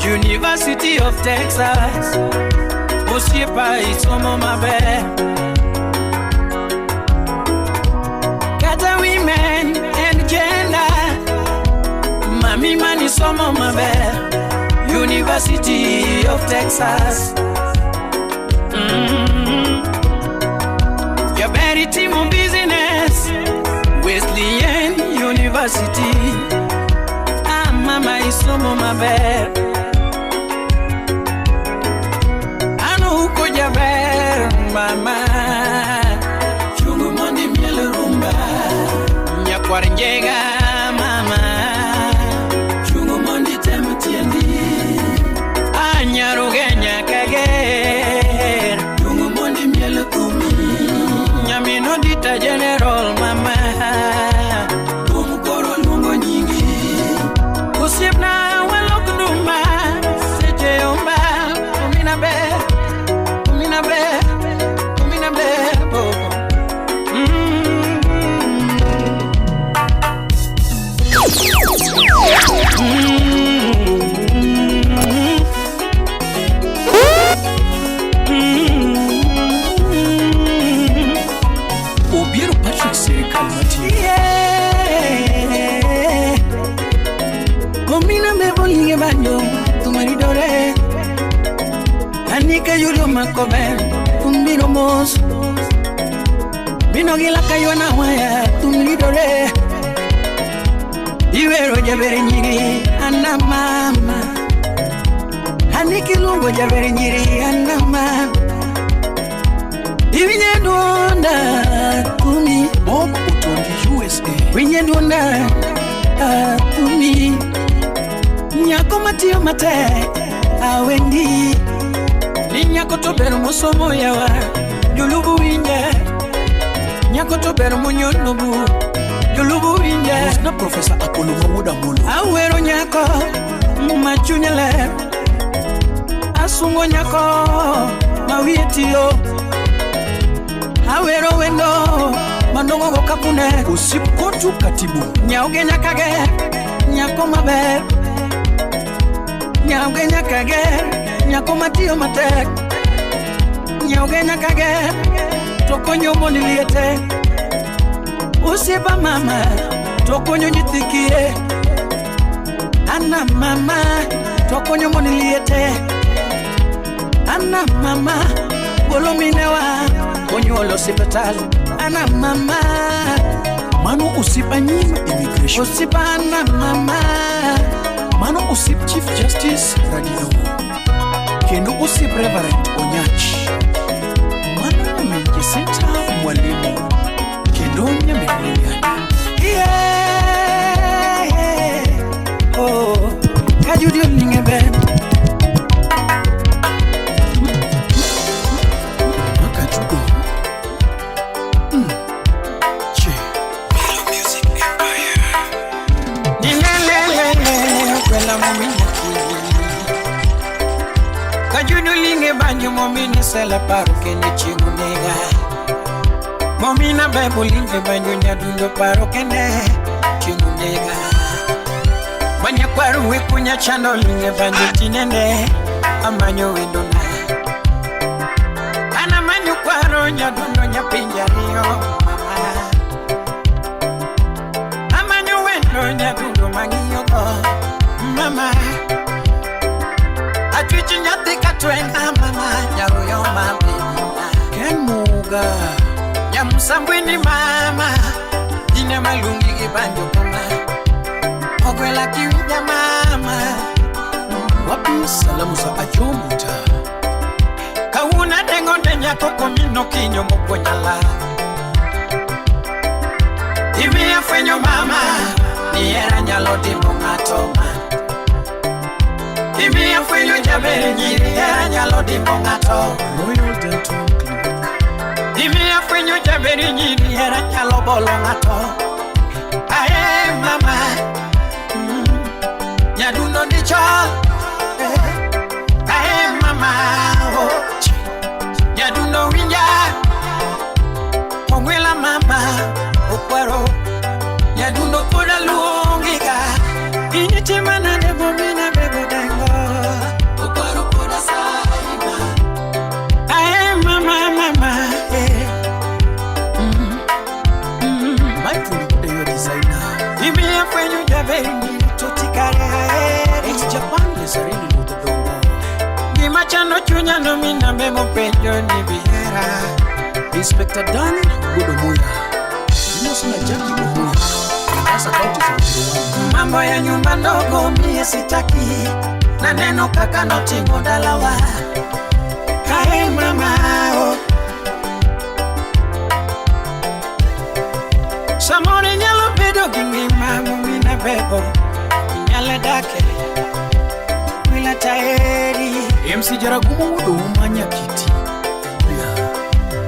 University of Texas. Osiepa isomo maber. Kata women and gender. Mami mani somo maber. University of Texas. Jaber itimo business. Wesleyan University. Ah mama isomo maber. Ano uko jaber mama. Chungu mondi miel rumba. Nyakwar njega mama. Chungu mondi tem tiendi. Anyaruge nyakager. Chungu mondi miel kumi. Nyamino dita general mama. Tum koro luongo nyingi. Osiepna walok nduma. Seche omba. Omina ber. Omina ber. Omina ber. Oh. Obiero Patrick sirikal matiyo. Yeah. Komina me bolinge banjo tumaridore. Anika yudo makober. Kumbi biro mos. Bino gi laka ywana waya thum ridore. Iwero jaber nyiri ana mama. Ani kiluongo jaber nyiri ana mama. Iwinye duonda thumi. Bob Otondi USA. Winye duonda thumi. Nyako matiyo matek awendi. Ni nyako to ber mosomo yawa jolubu winje. Nyako to ber monyonobu jolubu winje. Na Professor Apollo Mawuda Molo. Awero nyako ma chunye ler. Asungo nyako ma wiye tiyo. Awero wendo mandongo go kapune. Osip Kotu Katibu. Nyaoge nyaka ger nyako maber. Nyaoge nyaka ger nyako matiyo matek. Nyaoge nyaka ger to konyo mon liete. Osiepa mama to konyo nyithi kiye. Ana mama to konyo mon liete. Ana mama golo minewa onyuolo osiptal. Ana mama Mano osiep Anyim Immigration. Osiepa ana mama. Mano osiep Chief Justice Radino. Kendo osiep Reverend Onyach. Mano nyamin Jacinta Mwalimu. Kendo nyamin Lilian. Yeah, oh, Kajudi olinge ben. Makajudo. Che. Music Empire. Nilelelele, kwela momina kini. Kajudu linge banjo momini sela paro kende chingu nega. Momina bebo linge banjo nyadundo paro kende chingu nega. Manya kwaru wikunya chando linge banjo tinende amanyo wendo na. Ana manyo kwaro nyadundo nyapinja riyo mama. Amanyo wendo nyadundo mangiyo go mama. Atwichi nyathi katwenga mama nyaruyo mabina. Ken Muga. Nyamsambweni mama jine malungi gi banjo kama. Ogwela kiwinja mama. Wapi salamu za Ajomuta. Kawuna dengo ne nyako komino kinyo mokwonyala. Imiya fwenyo mama ni hera nyalo timo ng'ato ma. Imiya fwenyo jaber nyiri hera nyalo timo ng'ato. Royal Dental Clinic. Imiya fwenyo jaber nyiri hera nyalo bolo ng'ato. Ae mama nyadundo ni chal. Ae mama oh nyadundo winja. Ongwela mama okwaro. Nyadundo pod aluongiga. Initima nade momina bebo dengo. Okwaro pod asaima. Ae mama mama eh. Mike Fundi your designer. Imiya fwenyo jaber nyiri totikare aeri. Ex Japan Lesarini Luthodongo. Gima chando chunya no mina bebo penjo ni bihera. Inspector Dan Godomoya. Imoso na Jackie Omoya. Mombasa County 001. Mambo ya nyumba ndogo mie sitaki. Na neno kaka notimo dalawa. Kae mama oh. Samoro inyalo bedo gi ngima momina bebo. Inyalo dake bila taeri. MC Jaragumo Wuod Manyakiti.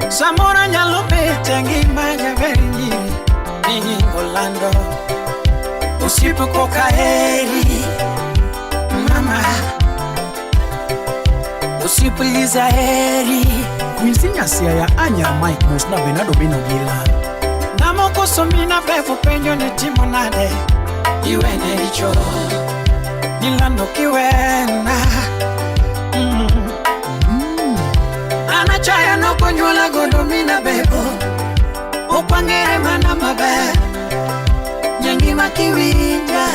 Samoro nyalo bet e ngima jaber nyiri ni Ngolando. Osiep koka heri mama. Osiep Liza heri. Quincy Nyasia ya Anya Mike Mosna Bernardo Bino Gila. Namokoso mina bevo penjo ni timo nade. Iwene richo nilando kiwena. Anachaya nokonyuola godo mina bebo. Okwangere mana maber. Nyangima kiwinja.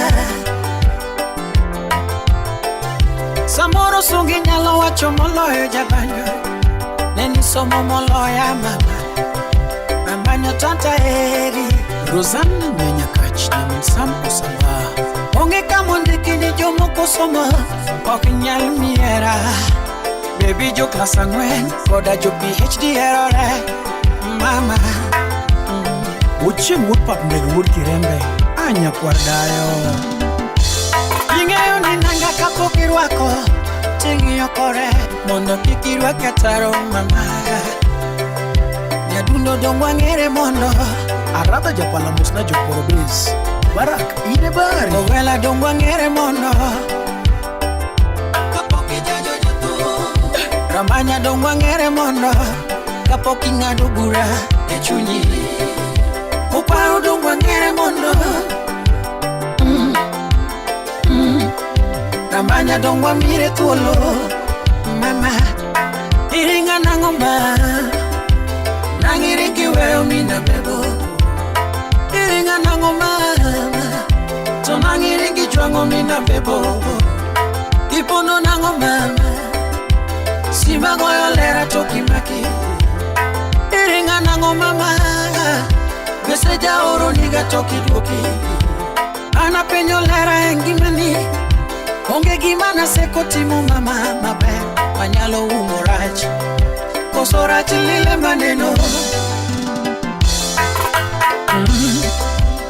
Samoro sungi nyalo wacho moloyo jabanjo. Neni somo moloya mama. Amanyo tanta heri. Rosanna Nyanyakach nyamin Sam Osamba. Onge kamondiki ni jomoko somo ok nyal miera. Baby jo klas 4 koda jo PhD erore mama. Ochieng' wuod pap ndege wuod Kirembe a nyakwar dayo. Ing'eyo ni nanga kapok irwako ting'iyo kore mondo kik irwak ataro mama. Nyadundo dong wang'ere mondo Aradha japala mosna joporobes. Barak ine bari. Owela dong wang'ere mondo kapok ijajo jathum. Ramanya dong wang'ere mondo kapok ing'ado bura e chunyi. Uparo dong wang'ere mondo Ramanya dong wamire thuolo mama. Iringa nang'o ma nang'iringi weyo mina bebo. Iringa nang'o mama to nang'iringi jwang'o mina bebo. Ipondo nang'o mama simba goyo lera to kimaki. Iringa nang'o mama bese jaoro niga to kiduoki. An apenjo lera e ngimani onge gima naseko timo mama maber manyalo umo rach. Koso rach lile maneno.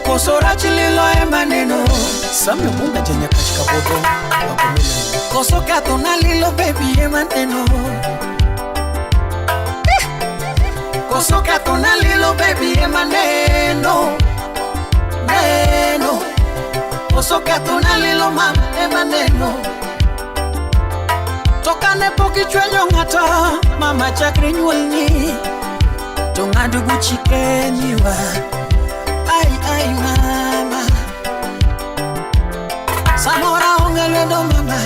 Koso rach lilo e maneno. Sami Obunga janyakach Kabodho Bakomelo. Koso ketho na lilo baby e maneno. Koso ketho na lilo baby e maneno. Neno. Koso ketho na lilo mama e maneno. To kane pok ichwenyo ng'ato mama chakre nyuolni to ng'ado buchi kenyiwa. Ai ai mama. Samoro aonge lwedo mama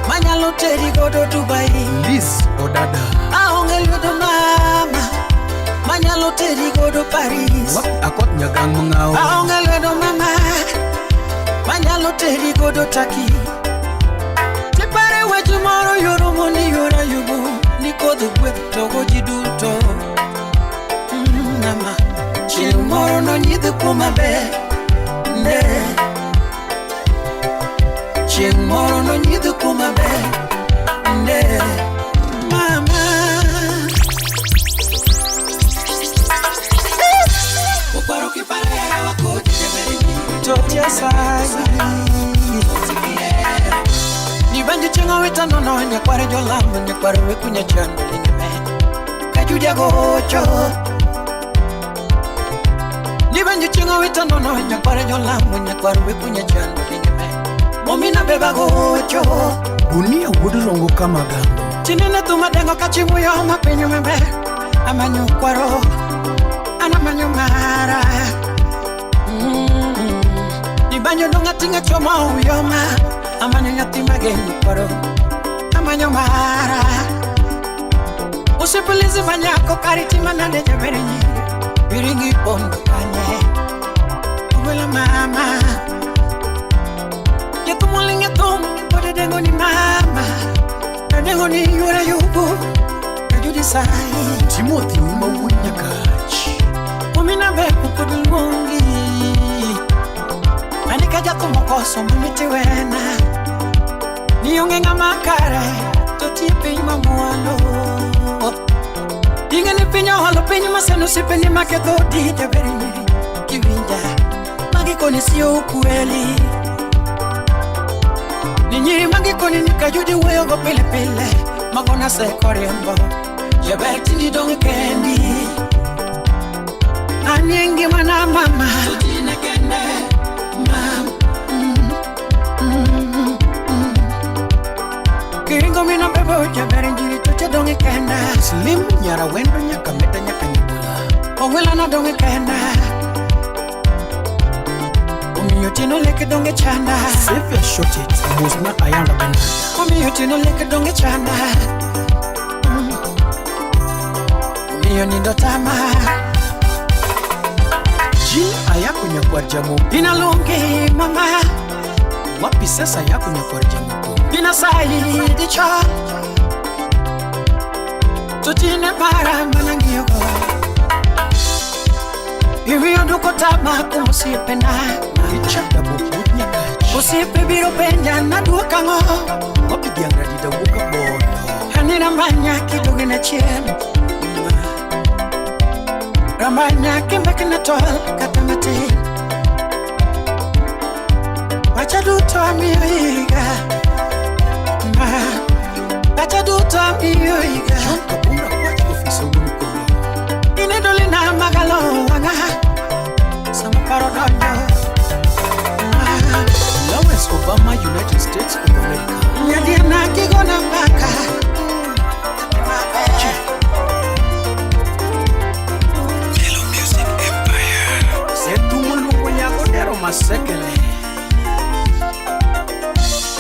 manyalo teri godo Dubai. Liz Odada. Aonge lwedo mama manyalo teri godo Paris. Wapi Akot Nyagang Mang'ao. Aonge lwedo mama manyalo teri godo Turkey. Tipare weche moro yoro mondi yora yugo ni kodh gweth togo ji duto. Mama chieng' moro nonyidh kuma ber ne. Chieng' moro nonyidh kuma ber ne. Mama Okwaro kipare wakoti jeberini to tiasai. Nibanji chengo witano no nyakware jolamo nyakware wekunya chando ligeme kajuja gocho. Nibanji chengo witano no nyakware jolamo nyakware wekunya chando ligeme momina beba gocho. Gunia wuod Rongo Kamagambo. Chinene tumadengo kachimuyo mapinyo mebe amanyo kwaro anamanyo mara. Nibanjo donga tinga choma uyoma amanyo nyathi mageno kwaro amanyo mara. Usipilizi manyako kariti manade jabere nyiri biringi pondo kanye ugwela mama. Yatumulinga tum kode dengo ni mama dengo ni yura yubu kajudi sai. Timothy Uma wuod Nyakach. Omina beku kod luongi Anika jathum okoso mamitiwena ni onge ng'ama kare to tie piny mamwalo. Ing'e ni piny oholo piny maseno osiepeni maketho odi jaber nyiri kiwinja magi koni sio ukweli. Ni nyiri magi koni ni kajudi wuoyogo pile pile mago naseko riembo jaber tindi dong' kendi. Anie ngimana mama totine kende mama. Kiringo mina bebo jaber njiri toche dong' kenda. Slim nyara wendo nyaka meta nyaka nyabula. Owela na dong' kenda. Omiyo tino leke dong' chanda. Save short it mosna ayanda benada. Omiyo tino leke dong' chanda. Omiyo nindo tama. Jin ayako nyakwar Jamoko. Inalungi mama. Wapi sasa yako nyakwar Jamoko. Inasaidi cha. To tine para mana ng'iyogo. Imiyo duko tama kuom osiepena. Richard Dabok Nyakach. Osiepe biro penja naduok ang'o. Wapi dhiang' radida wuok Abondo. Ani ramanya kidogi na chien. Ramanya kimbekna tol kata matin. Pacha duto amiyo higa. Ma, pacha duto amiyo higa. John Kabunga Kwach ofisa wuon Kolo. Inedolina magalo wang'a. Sama paro donjo. Ma, Lawrence Obama, United States of America. Nyadiena kigona mbaka. Setumo luongo nyako dero masekele.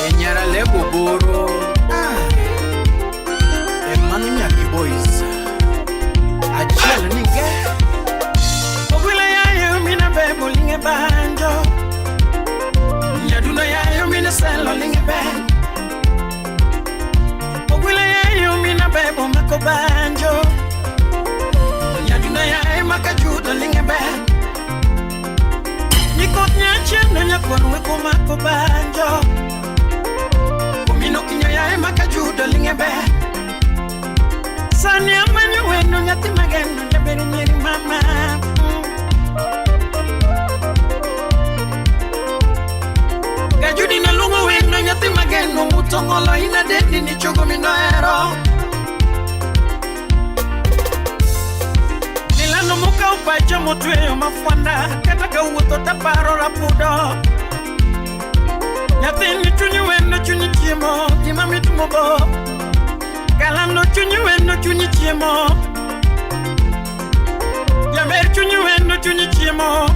E nyaralego boro. Ah. E mano nyaki boys. Achiel ni ge. Ogwile yayo mina bebo linge banjo. Nyadundo yayo mina selo linge ben. Ogwile yayo mina bebo mako banjo. Nyadundo yayo makajudo linge ben. Nikot nyacheno nyakon weko mako banjo. Omino kinyo yayo makajudo linge ben. Sani amanyo wendo nyathi mageno jaberi nyeri mama. Kajudi na lungo wendo nyathi mageno mutongolo ina dendi ni chogo minoero. Nilano muka upacho motweyo mafwanda kata ka wuotho taparo rapudo. Nyathini chunyi wendo chunyi chiemo gima mit mobo. Kalando chunyi wendo chunyi chiemo. Jaber chunyi wendo chunyi chiemo.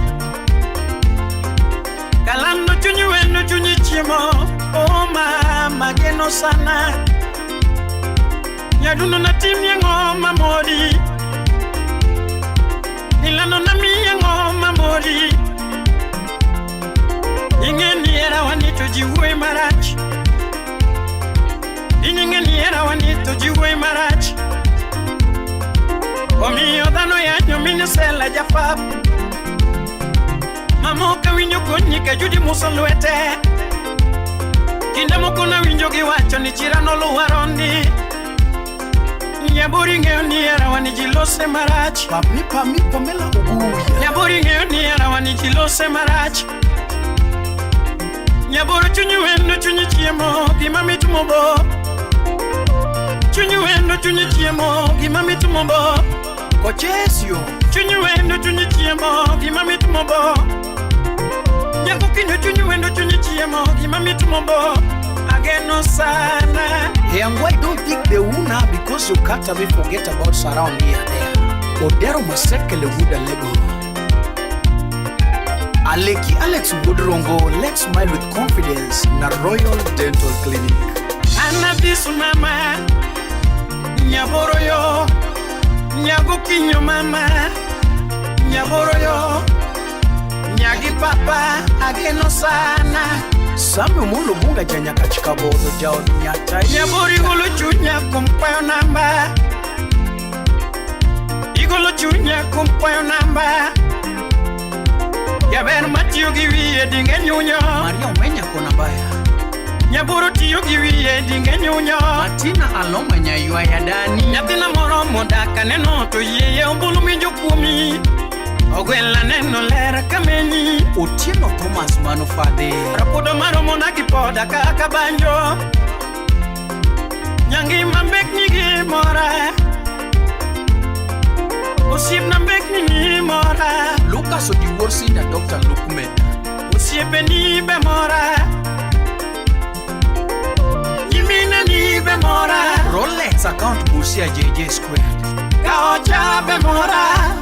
Kalando chunyi wendo chunyi chiemo. Oh mama geno sana. Nyadundo na timie ng'oma mori. Nilano na miye ng'oma mori. Ing'e ni hera wani to ji wuoyo marach. Ing'e ni hera wani to ji wuoyo marach. Omiyo dhano yanyo mine sela japap. Mamoka winjo konyi ka Judi muso lwete. Kinde moko nawinjo giwacho ni chira noluwa rondi. Nyaburi ng'eyo ni hera wani ji lose marach. Pami pami Pamela Oguya. Nyaburi ng'eyo ni hera wani ji lose marach. Nyaboro chunyi wendo chunyi chiemo gima mit mobo. Chunyi wendo chunyi chiemo gima mit mobo. Kochesio. Chunyi wendo chunyi chiemo gima mit mobo. Nyako kinyo chunyi wendo chunyi chiemo gima mit mobo. Ageno sana. Hey, and why don't think the una because you can't away forget about surround here there. Odero Masekele Wuda Lego. Aleki Alex Woodrongo, let's smile with confidence na Royal Dental Clinic. Anabisu mama. Nyaboro yo. Nyago kinyo mama. Nyaboro yo. Nyagi papa ageno sana. Samuel Molo Bunga janyaka chikabodo jaod nyatai. Nyabori golo chunya kumpayo namba. Igolo chunya kumpayo namba. Jaber matiyo gi wiye dinge nyunyo. Maria Omenya kona baya. Nyaboro tiyo gi wiye dinge nyunyo. Martina Aloma nyaywaya dani. Nyathina moro modak aneno to yieye ombulu winjo kuomi. Ogwela neno ler kamenyi. Otieno Thomas Manufade. Rapudo maromo na gipoda kaka banjo. Nyangima mbekni gi mora. Osiepna mbekni ni mora. Lucas Odiwuor Sinda Dr. Lukman. Osiepeni be mora. Nyimine ni be mora. Rolex account Busia JJ Square. Kaocha be mora.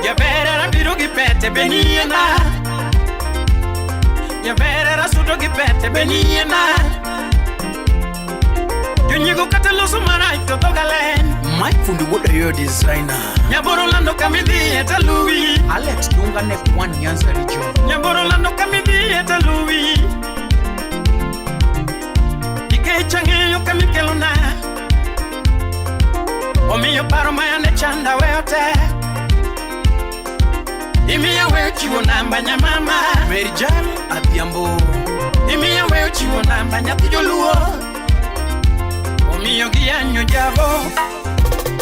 Jaber biro gi pete beniena. Jaber sudo gi pete beniena. Jonyigo kata loso marach to dhoga leny. Mike Fundi Wuod Ayoyo designer. Nyaboro lando kamidhiye taluwi. Alex Dunga Nek One Nyanza Region. Nyaboro lando kamidhiye taluwi. Nikech ang'eyo kamikelona. Omiyo paro mayande chanda weyo te. Imiyo weyo chiwo namba nyamama. Mary Jan Adhiambo. Imiyo weyo chiwo namba nyathi joluo. Omiyo giyanyo jabo.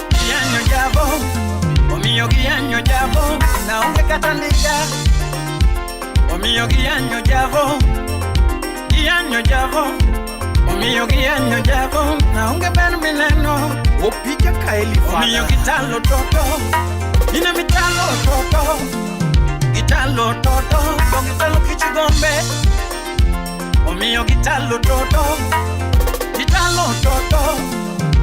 Giyanyo jabo. Omiyo giyanyo jabo. Naonge kata ndiga. Omiyo giyanyo jabo. Giyanyo jabo. Omiyo giyanyo jabo. Naonge ber mineno. Opija Kaeli Omiyo Fada. gitalo toto. Ine mitalo toto. Gitalo toto. To gitalo kichigombe. Omiyo gitalo toto. Gitalo toto.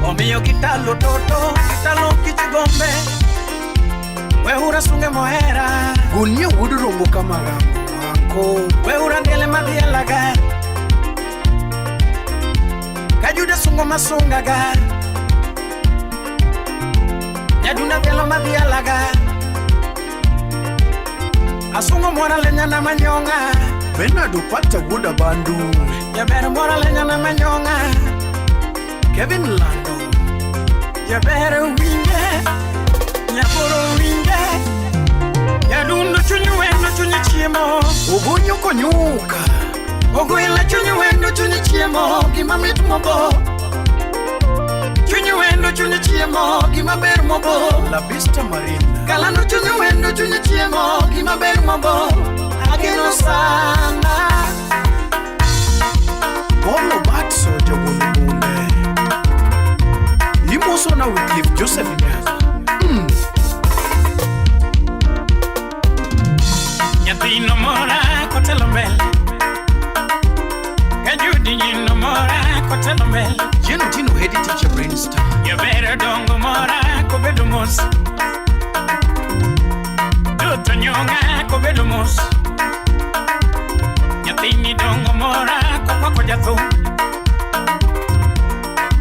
Omiyo gitalo toto. Gitalo kichigombe. Weura sunge mohera. Gunia wuod Rombo Kamagambo. Anko. Weura ndele madhialaga. Kajuda sungo masungaga. Nyadunda dhelo madhialaga. Asungo mwana lenyana manyonga. Bernard Opata wuod Abandu. Jaber mwana lenyana manyonga. Kevin Lando. Jaber winje. Nyaboro winje. Nyadundo chunyi wendo chunyi chiemo. Ogonyo konyuka. Ogwela chunyi wendo chunyi chiemo. Gima mit mobo. Chunyi wendo chunyi chiemo. Gima ber mobo. Labista Marina. Kalando chunyi wendo chunyi chiemo. Gima ber mobo. Ageno sana. Paulo Batso jawuon bunde. Imoso na Wycliffe Joseph Nyaza. Nyathino mora kotelo mbele. Kajudi nyino mora kotelo mbele. Jeno Tino head teacher Brainstar. Jaber dongo mora kobedo mos. Toto nyonga kobedo mos. Nyathini dongo mora kokwako jathum.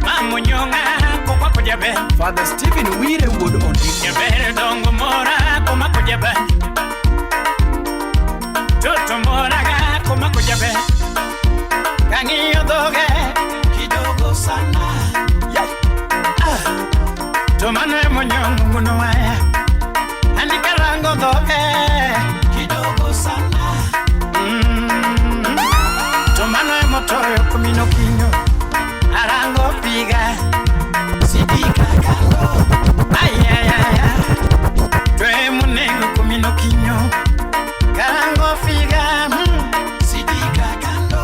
Mamo nyonga kokwako jaber. Father Stephen Wire wuod Ondiko. Jaber dongo mora komako jaber. Toto mora ga komako jaber. Kang'iyo dhoge kidogo sana. Yeah. Ah. To mano emonyong'o wuon waya. Ani karango dhoge kidogo sana. To mano emotoyo kumino kinyo. Arango piga sidika kando. Ayayaya. To emonego kumino kinyo. Karango figa sidika kando.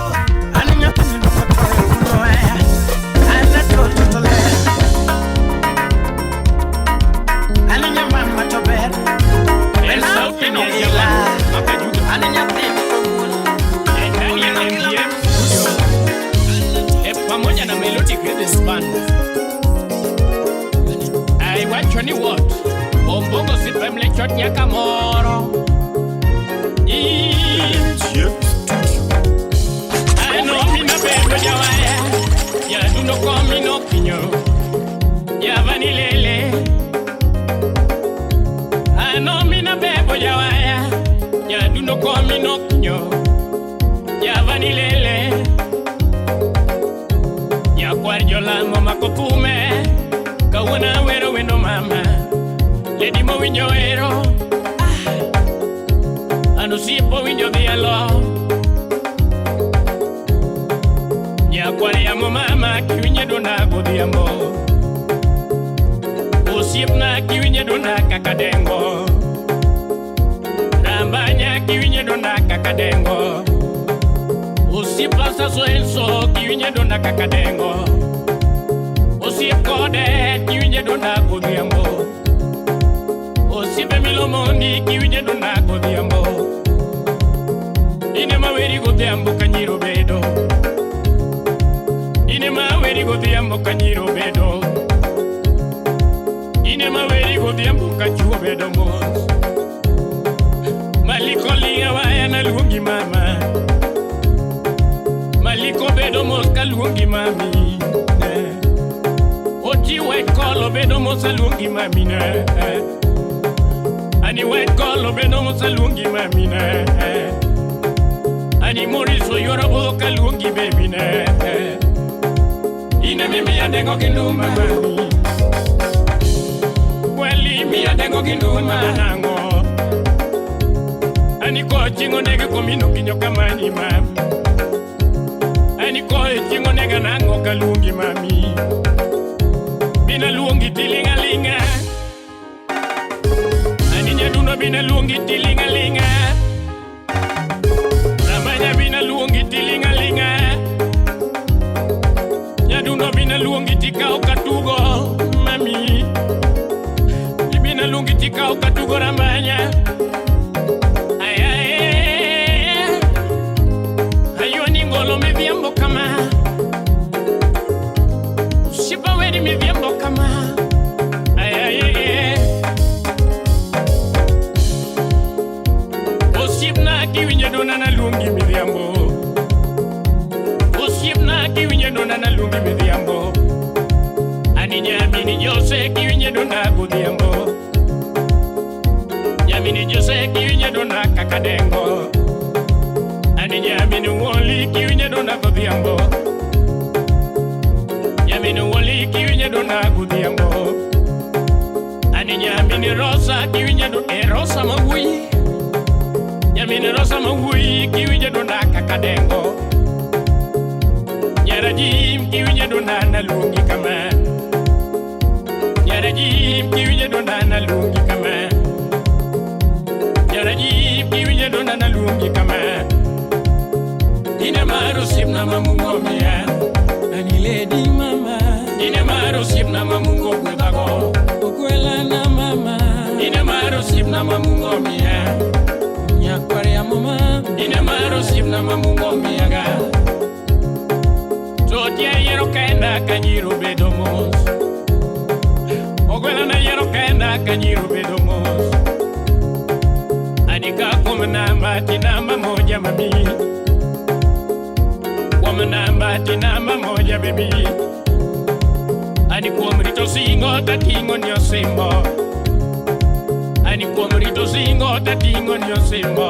Ani nyathini motoyo wuon waya. Ana toto to ler. Ani nyamama to ber. Sauti no Ani nyathini to muol. ndani ya MGM Studio. Pamoja na Melodic Rhythms Band. Aiwacho ni what? Ombongo sipemle chot nyaka moro. Ano mina bendo jawaya. Ya duno komi no kinyo. Ya vanilele. Ano mina bebo jawaya. Ya duno komi no kinyo. Ya vanilele. Nyakwar jolamo makokume. Kawuono awero wendo mama. Lady mowinjo wero. An osiepa winjo dhialo. Nyakwar yamo mama kiwinje dwonda godhiambo. Osiepna kiwinje dwonda kaka dengo. Rambanya kiwinje dwonda kaka dengo. Osiepa sasoenso kiwinje dwonda kaka dengo. Osiep kode kiwinje dwonda godhiambo. Osiepe milomondi kiwinje dwonda godhiambo. Ine maweri godhiambo ka nyiro bedo. Ine maweri godhiambo ka nyiro bedo. Ine maweri godhiambo ka chuo bedo mos. Maliko linga waya na luongi mama. Maliko bedo mos ka luongi mami. Oti white collar bedo mos aluongi mami ne. Ani white collar bedo mos aluongi mami ne. Ani Maurice oyuoro bo ka luongi baby ne. Ine mimi adengo gi nduma mami. kadengo gi nduma nang'o Ani ko chingo nega komino kinyo kamani mam Ani ko chingo nega nang'o kaluongi mami Bina luongi tilinga linga Ani nyaduno bina luongi tilinga linga Ramanya bina luongi tilinga linga Nyaduno bina luongi tikao katugo mami Bina luongi tikao katugo ramanya Ay ay Ayo ni ngolo midhiambo kama Shipa weni midhiambo kama Ay ay ay Osiepna kiwinjo dona naluongi midhiambo Osiepna kiwinjo dona naluongi midhiambo Ani nyamini Jose kiwinjo dona godhiambo Nyamini Jose kiwinjo dona kakadengo Ani nyamini Woli kiwinjo dona godhiambo Nyamini Woli kiwinjo dona godhiambo Ani nyamini Rosa kiwinjo dona e Rosa mawuoyi Nyamini Rosa mawuoyi kiwinjo dona kakadengo Nyara Jim kiwinjo dona naluongi kama Nyara Jim kiwinjo dona naluongi kama Nyara Jim kiwinjo dona naluongi kama Ine mar osiepna ma Mungu omiya Ani lady mama Ine mar osiepna ma Mungu ogwedhago Ogwela na mama Ine mar osiepna ma Mungu omiya Nyakwar ya mama Ine mar osiepna ma Mungu omiyaga To ayiero kenda ka nyiro bedo mos Ogwela na yiero kenda ka nyiro bedo mos Ani ka kuom namba ti namba moja mami Kuom namba ti namba moja baby Ani kuom rito singo tating'o ni osimbo Ani kuom rito singo tating'o ni osimbo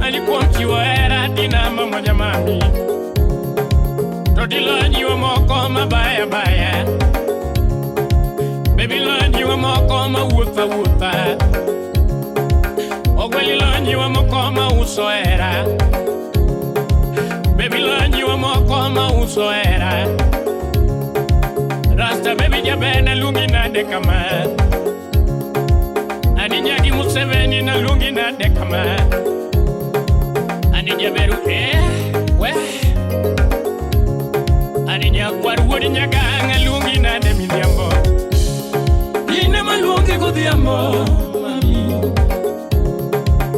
Ani kuom chiwo hera ti namba moja mami To tilo nyiwo moko mabaya baya Baby lo nyiwo moko mawuotho awuotha Ogweli lo nyiwo moko mauso hera Baby lo nyiwo moko mauso hera Rasta baby jaber naluongi nade kama Ani nyagi Museveni naluongi nade kama Ani jaberu we Ani nyakwar wuod nyagang' aluongi nade midhiambo In ema luongi godhiambo mami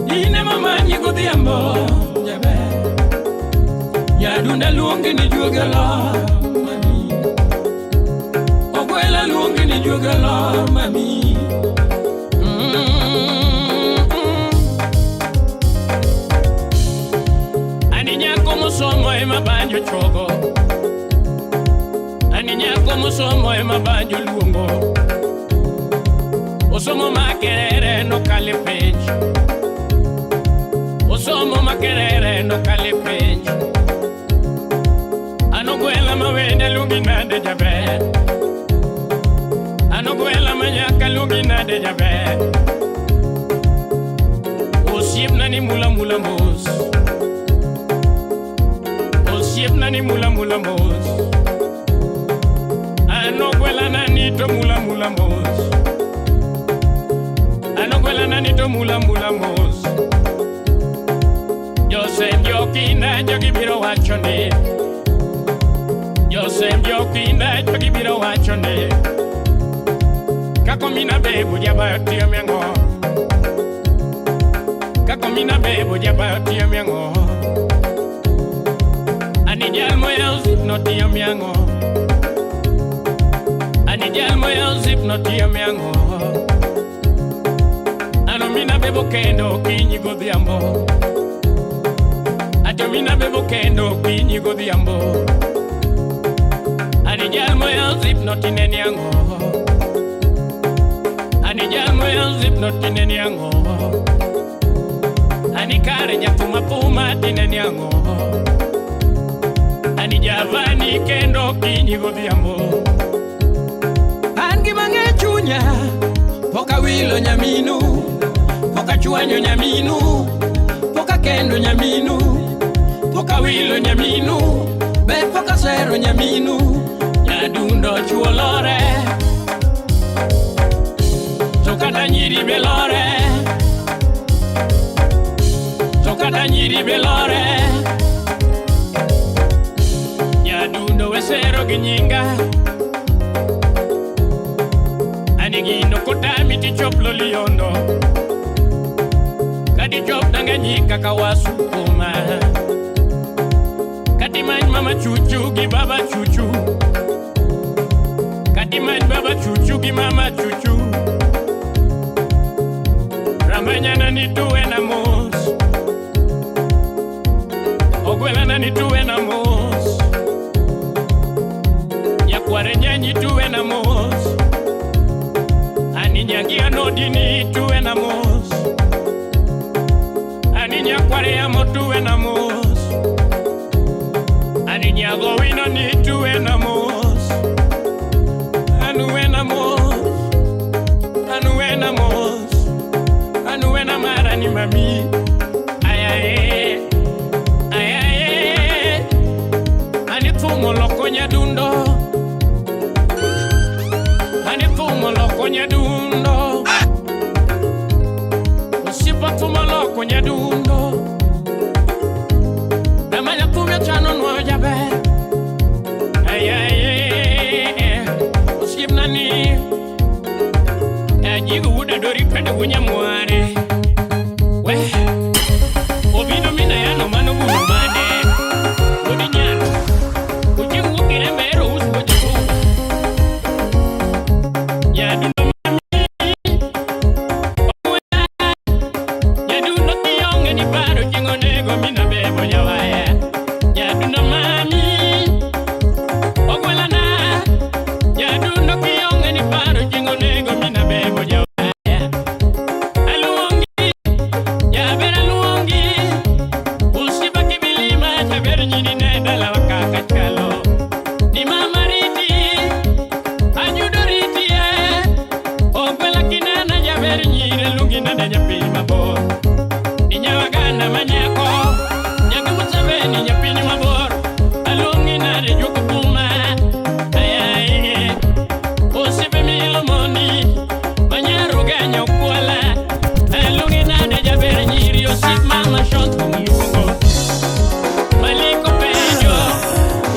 In ema manyi godhiambo jaber Nyadunda luongi ni juogi olor mami Ogwela luongi ni juogi olor mami Ani nyako mosomo ema banjo chogo Ani nyako mosomo ema banjo luongo Osomo Makerere nokale penj Osomo Makerere nokale penj An ogwela mawende luongi nade jaber An ogwela manyaka luongi nade jaber Osiepna ni mula mula mos Osiepna ni mula mula mos An ogwela nani to mula mula mos An ogwela nani to mula mula mos Josem jokinda jogi biro wacho ni Josem jokinda jogi biro wacho ni Kako mina bebu jabayo tiyo miang'o Kako mina bebu jabayo tiyo miang'o Ani jal moyawo zip no tiyo miang'o Ani jal moyawo zip no tiyo miang'o Ano mina bebo kendo okinyi godhiambo Ato mina bebo kendo okinyi godhiambo Ani jal moyawo zip no tineni ang'o Ani jal moyawo zip no tineni ang'o Ani kare jathum athuma tineni ang'o Ani javani kendo okinyi godhiambo An gima ng'e chunya Poka wilo nyaminu, poka chwanyo nyaminu, poka kendo nyaminu, poka wilo nyaminu, be poka sero nyaminu, nyadundo chuolore, to kata nyiri be lore, to kata nyiri be lore, nyadundo wesero gi nyinga. Anigino kotami tichop loliondo, kadichop Tanganyika kawasukuma, katimany mama chuchu gi baba chuchu, katimany baba chuchu gi mama chuchu, ramanyana ni tuwe na mos, ogwelana ni tuwe na mos, nyakware nyanyi tuwe na mos, ani nyagia nodini tuwe na mos, ani nyakware amo tuwe na mos, ani nyago wino ni tuwe na mos, anuwe na mos, anuwe na mos, anuwe na mara ni mami, ayaye, ayaye, ani thumo loko nyadundo, ani thumo loko nyadundo, osiepa thumo loko nyadundo, damanya thumia chano nuoyo jaber, ayaye, osiepna ni, ajigo wuoda dori kende wunyamware, we, obino mina yano mano guno mane, wuod nyano, ochieng' wuok irembe ero us wuoche thum, nyadundo mami, nyadundo kionge ni paro chieng' onego mina bebo nyawaya, nyadundo mami, ogwelana, nyadundo kionge ni paro chieng' onego mina bebo nyawaya, aluongi, jaber aluongi, osiepa kibilima jaber nyini ne dalawa kaka chalo, ni mama riti, ayudo riti e, ogwela kinena jaber nyire luongi nade japiny mabor, ni nyawagana manyako, nyaki Museveni japiny mabor, aluongi nade juok kuma, ayaye, osiepe mielo mondi, manyarugenya okwala, aluongi nade jaber nyiri osiep mama shot luongo, maliko penjo,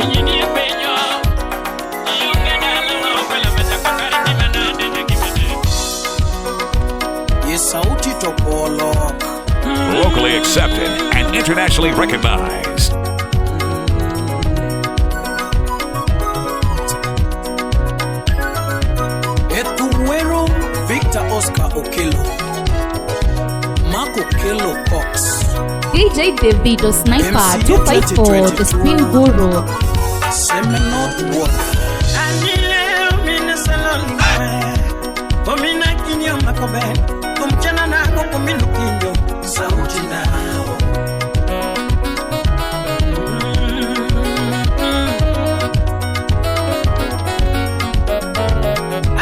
inyini e penjo, ionge dalawa ogwela machako kar ngima nade nyakimane. Ye sauti to polok. Locally accepted and internationally recognized. E thum wero Victor Oscar Okello, Mark Okello Cox, DJ Davido Sniper MCA 254, the Spin Guru. Seme North Ward. Anile mina salolingwe, omina kinyo makobe, kumchana nago kuminu kinyo, Sauti nao.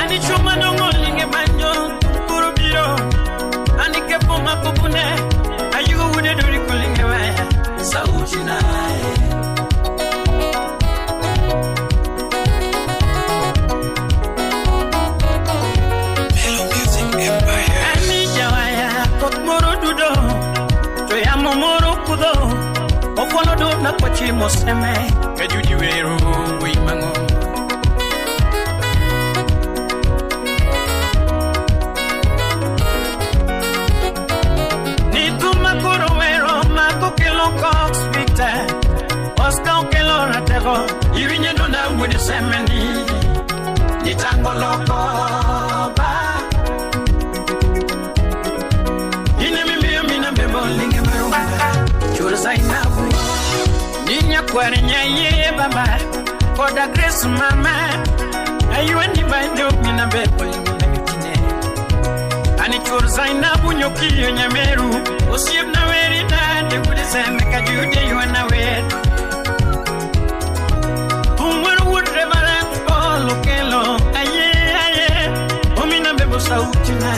Ani chuma dongo linge banjo, kuro biro, ani kepo makupune, ayugo wude dori kulinge waya. Sauti nae. Hello Music Empire. Ani jawaya koth moro dudo, to yamo moro kudho, ofuolo dona kochimo seme, kajuji wero wuoyi mang'ongo. Ni thuma koro wero mako kelo Cox Victor, Oscar okelo ratego, iwinjo dona wuod seme ni, nitango loko ba. Ine mimiyo mina bebo linge marumba, chur Zainabu, ninya kware nyaye baba, koda Grace mama, ayweni banjo mina bebo linge megitine. Ani chur Zainabu nyokiyo nyameru, osiepna weri nade wuod seme kajude ywana wer. Thum wuod Reverend Paul Okello, aye aye, omina bebo sauti na.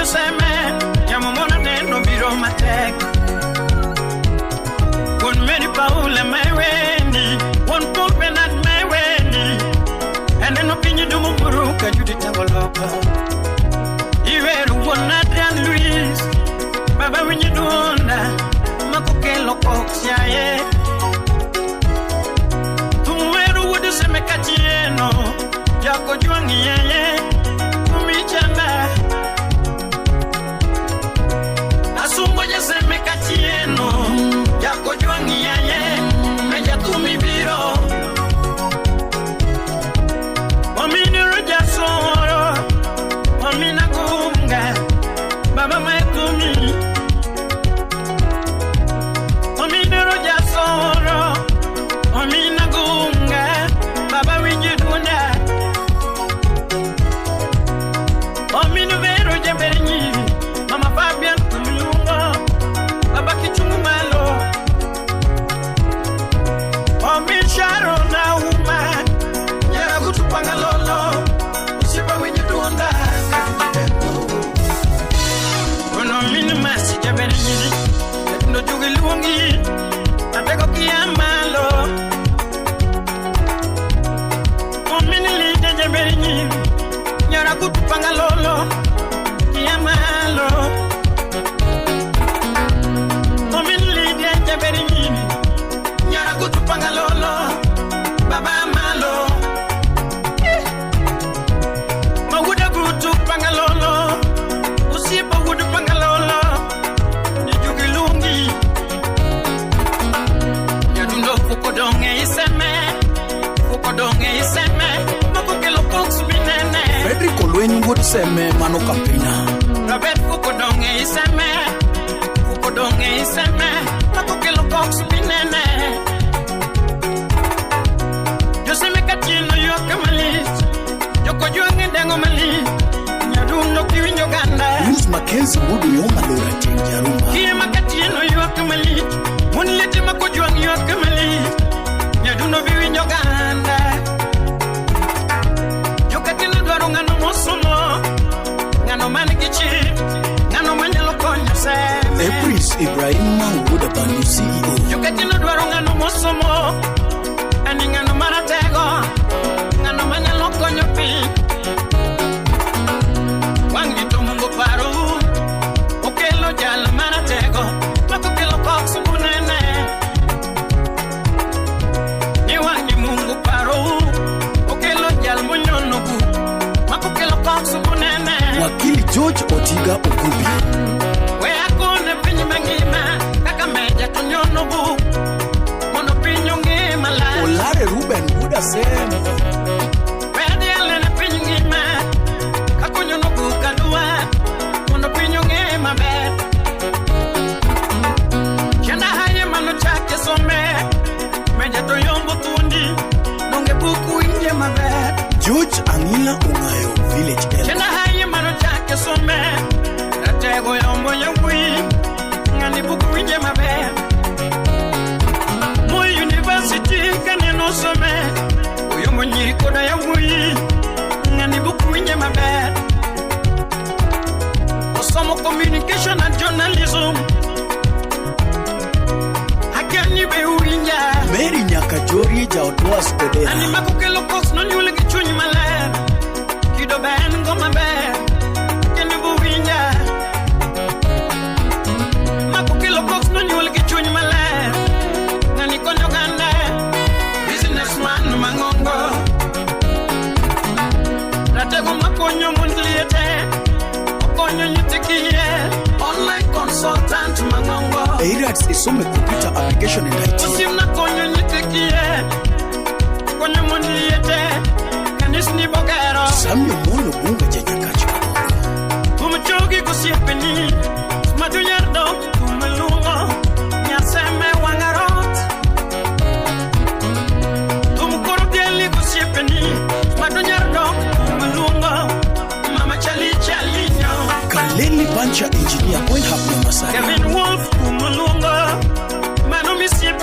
joseme yamo mona neno biro matek. Wuon Mary Paula meweni, wuon Paul Bernard meweni. Aneno piny dumo buru ka Judith Tangoloko. Iweru wuon Adrian Luis, baba winyi duonda makokelo kok yaye. Tumweru wuod Seme Katieno, jako jwangi yeye, kumichamba. Asumbo jaseme Katieno, jako jwangi yeye, meja tumi biro. Omini roja soro, omina kunga, baba maetumi. Omini roja soro, omina gunga, baba winji dunda. Omini vero jembenyi, mama Fabian kumilungo, baba kichungu malo. Omi Sharon na uma, nyara kutupanga lolo, usipa winji dunda. Ono mini masi jembenyi, ndo jugi luongi, atego kiamalo. Omini lide jembenyi, nyara kutupanga lolo, kiamalo. Omini lide jembenyi, nyara kutupanga lolo, baba malo. Mawuda kutupanga lolo, usipa wudu panga lolo, nijugi lungi. Nyadundo fukodonge iseme, fukodonge iseme, makokelo koks minene. Frederick Olweny wuod Seme mano kampina. Robert fukodonge iseme, fukodonge iseme, makokelo koks minene. Joseme Katieno ywak malich, joko jwang'e dengo malich, nyadundo kiwinjo ganda. Bruce Mackenzie wuod Uyoma Lora Tieng Jaruma. Kiye ma Katieno ywak malich, mon liete ma kojwang' ywak malich, nyadundo biwinjo ganda. Jokatieno dwaro ng'ano mosomo, ng'ano man gi chir, ng'ano manyalo konyo Seme. Epris Ibrahim wuod Abandu CEO. Jokatieno dwaro ng'ano mosomo, ani ng'ano maratego, ng'ano manyalo konyo piny. Wang'ni to Mungu paro, okelo jal maratego, makokelo koks munene. Ni wang'ni Mungu paro, okelo jal monyono buk, makokelo koks munene. Wakili George Otiga Ogubi. We akone piny mangima, kaka meja to nyono buk, mondo piny ong'e malach. Olare Ruben wuod Asem. We adiel ne piny ngima, kakonyono buk adua, mondo piny ong'e maber. Chanda haye manochake some, meja to yombo thuondi, donge buk winje maber. George Ang'ila Ong'ayo Village Elder. Chanda haye manochake some, ratego yombo yawuoyi, ng'ani buk winje maber. Moi University kaneno some, oyombo nyiri koda yawuoyi, ng'ani buk winje maber. Osomo communication and journalism, akia ni be uwinja. Mary Nyakajorie Jaodwas Odera. Ani makokelo koks nonyuol gi chuny maler, kido be en go maber, kendo buwinja. Makokelo koks nonyuol gi chuny maler, ng'ani konyo oganda, businessman mang'ongo. Ratego makonyo mond liete, okonyo nyithi kiye, online consultant mang'ongo. Eirats Isome Computer Application and IT. Osiemna konyo nyithi kiye, konyo mond liete, kanisni bogero. Samuel Molo Bunga Janyakach Kabongo. Kum chogi gosiepeni, madunyar dok kumluongo, nyaseme wang'arot. Tum koro dieli gosiepeni, madunyar dok kumluongo, mama chali chali nyo. Kaleli Bancha Engineer Point Hub Nyamasari. Kevin Wolf kumluongo, mano misiepeni.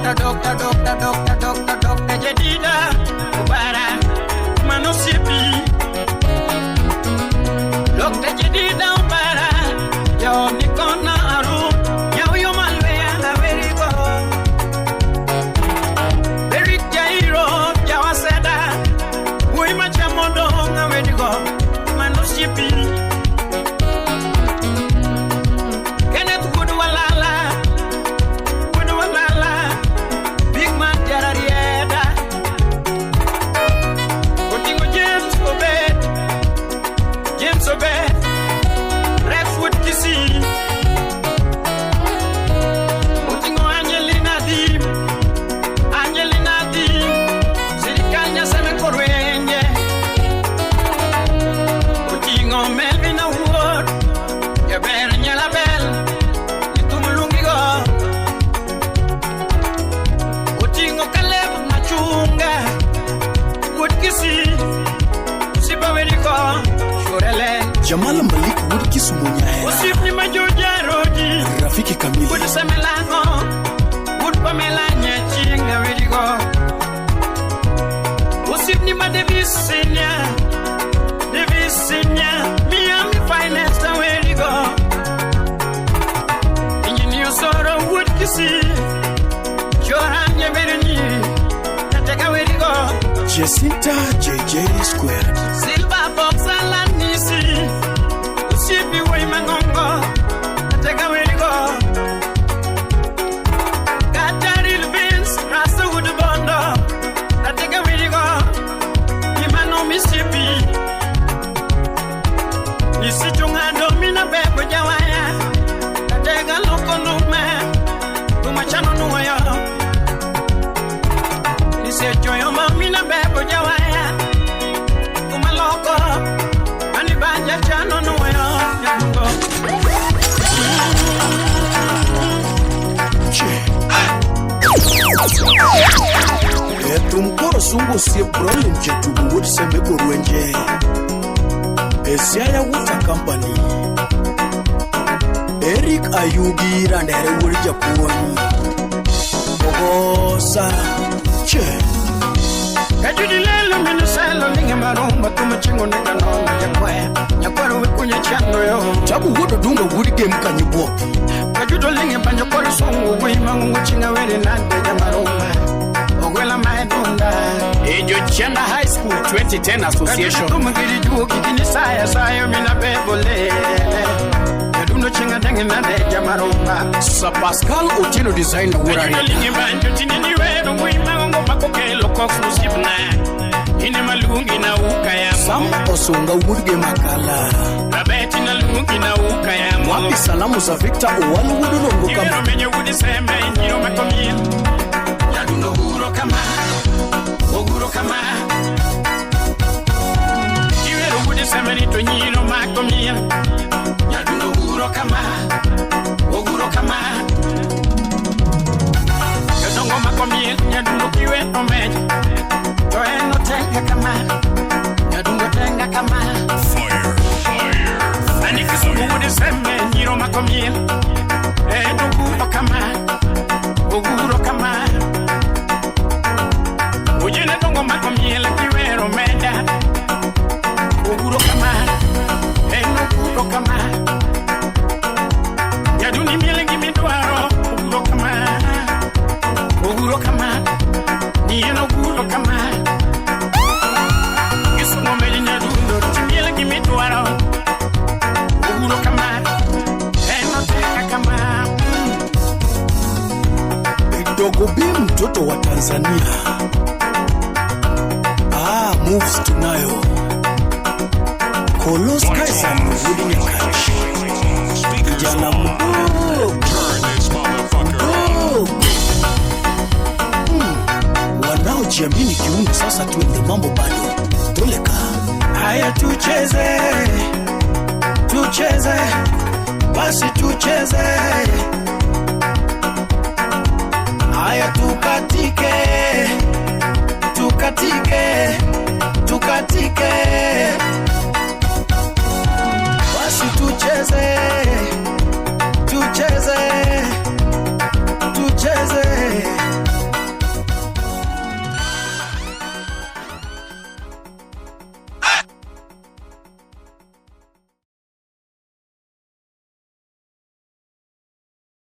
Doctor, doctor, doctor, doctor, doctor, doctor Jedida Obara mano siepi. Doctor Jedida Obara jaod nikona aru nyauyo malweya awerigo. Eric Jairo jawaseda wuoyi machamo dong' awerigo mano siepi. Kenneth wuod Walala, wuod Walala, big man jararieda. Oting'o James Obet, James Obet, Rex wuod Kisii. Oting'o Angelina Dim, Angelina Dim, sirikal Nyaseme korwenye. Oting'o Melvin Awuor, jaber nyalabel, nithum lungigo. Oting'o Caleb Machunga, wuod Kisii, osiepa weriko, shurele. Jamal Malik wuod Kisumo Nyahera. Osiepni ma jojaroji, Rafiki kamili. wuod Semelango, wuod Pamela Nyachieng' awerigo. Osiepni ma Davis Senior, Davis Senior, Miami Finest awerigo. Engineer Soro wuod Kisii, Johan Nyaberni, Nateka werigo. Jacinta JJ Squared. Silver Fox Alanisi, osiepi wuoyi mang'ongo, Nateka werigo. Kataril Vince, Rasta wuod Bondo, Nateka werigo. Imano misiepi, Nisichung'ado mina bebo jawaya, Nateka loko lume, kumachano nuoyo. Nisechoyo mamina bebo jawaya, kumaloko, ani banja chano nuoyo, nyadundo. E thum koro sungo osiep Brolin Jatugo wuod Sembe Korwenje. E Siaya Water Company. Eric Ayugi Randere wuod Japuonj. Ogosa Che. Kajudi lelo minuselo linge marumba kumachingo nega nonga nyakwaya nyakwaro wikunya chando yo. Tabu wuod Odunga wuod Gem Kanyibuok. Kajudo linge banjo koro sungu wui mangungu chinga weri nande jamarumba. Ogwela maedunda. Ejo Chanda High School 2010 Association. Kajudo kumagiri juo kikini saya sayo mina bebo lele. Kadundo chinga denge nande jamarumba. Sir Pascal Otieno Designer wuod Kajudo Arieta. linge banjo tinini weru wuoyi mangongo makokelo kox osiepna. Ine maluongi na uka Sam yamo. Osunga wuod Gem Akala. Rabeti na luongi na uka yamo. Wapi salamu za Victor Owalo wuod Olongo Iwero kama. menyo wuod Sembe nyiro makomiel. Nyadundo oguro kama, oguro kama. Iwero wuod Sembe ni to nyiro makomiel. Nyadundo oguro kama, oguro kama. Jodongo makomiel nyadundo kiwe omech. To en otenga kama, nyadundo tenga kama. Fire, fire, Ani Kisumu wuod Sembe nyiro makomiel. En oguro kama, oguro kama. Ojene dongo makomiel kiwero meda. Oguro kama, en oguro kama. Nyadundi miel gimidwaro, oguro kama. Oguro kama, ni en oguro kama. Kisumu meji nyadundo timiel gimidwaro. Oguro kama, en oteka kama. Dogo B mtoto wa Tanzania. Ah, moves tunayo. Kolos Kaisan wuod Nyakach. Speakers Kijana on. mdogo. Turn this motherfucker up. Mdogo. Wanaojiamini kiungo sasa tuende mambo bado. Toleka. Haya tucheze, tucheze, basi tucheze.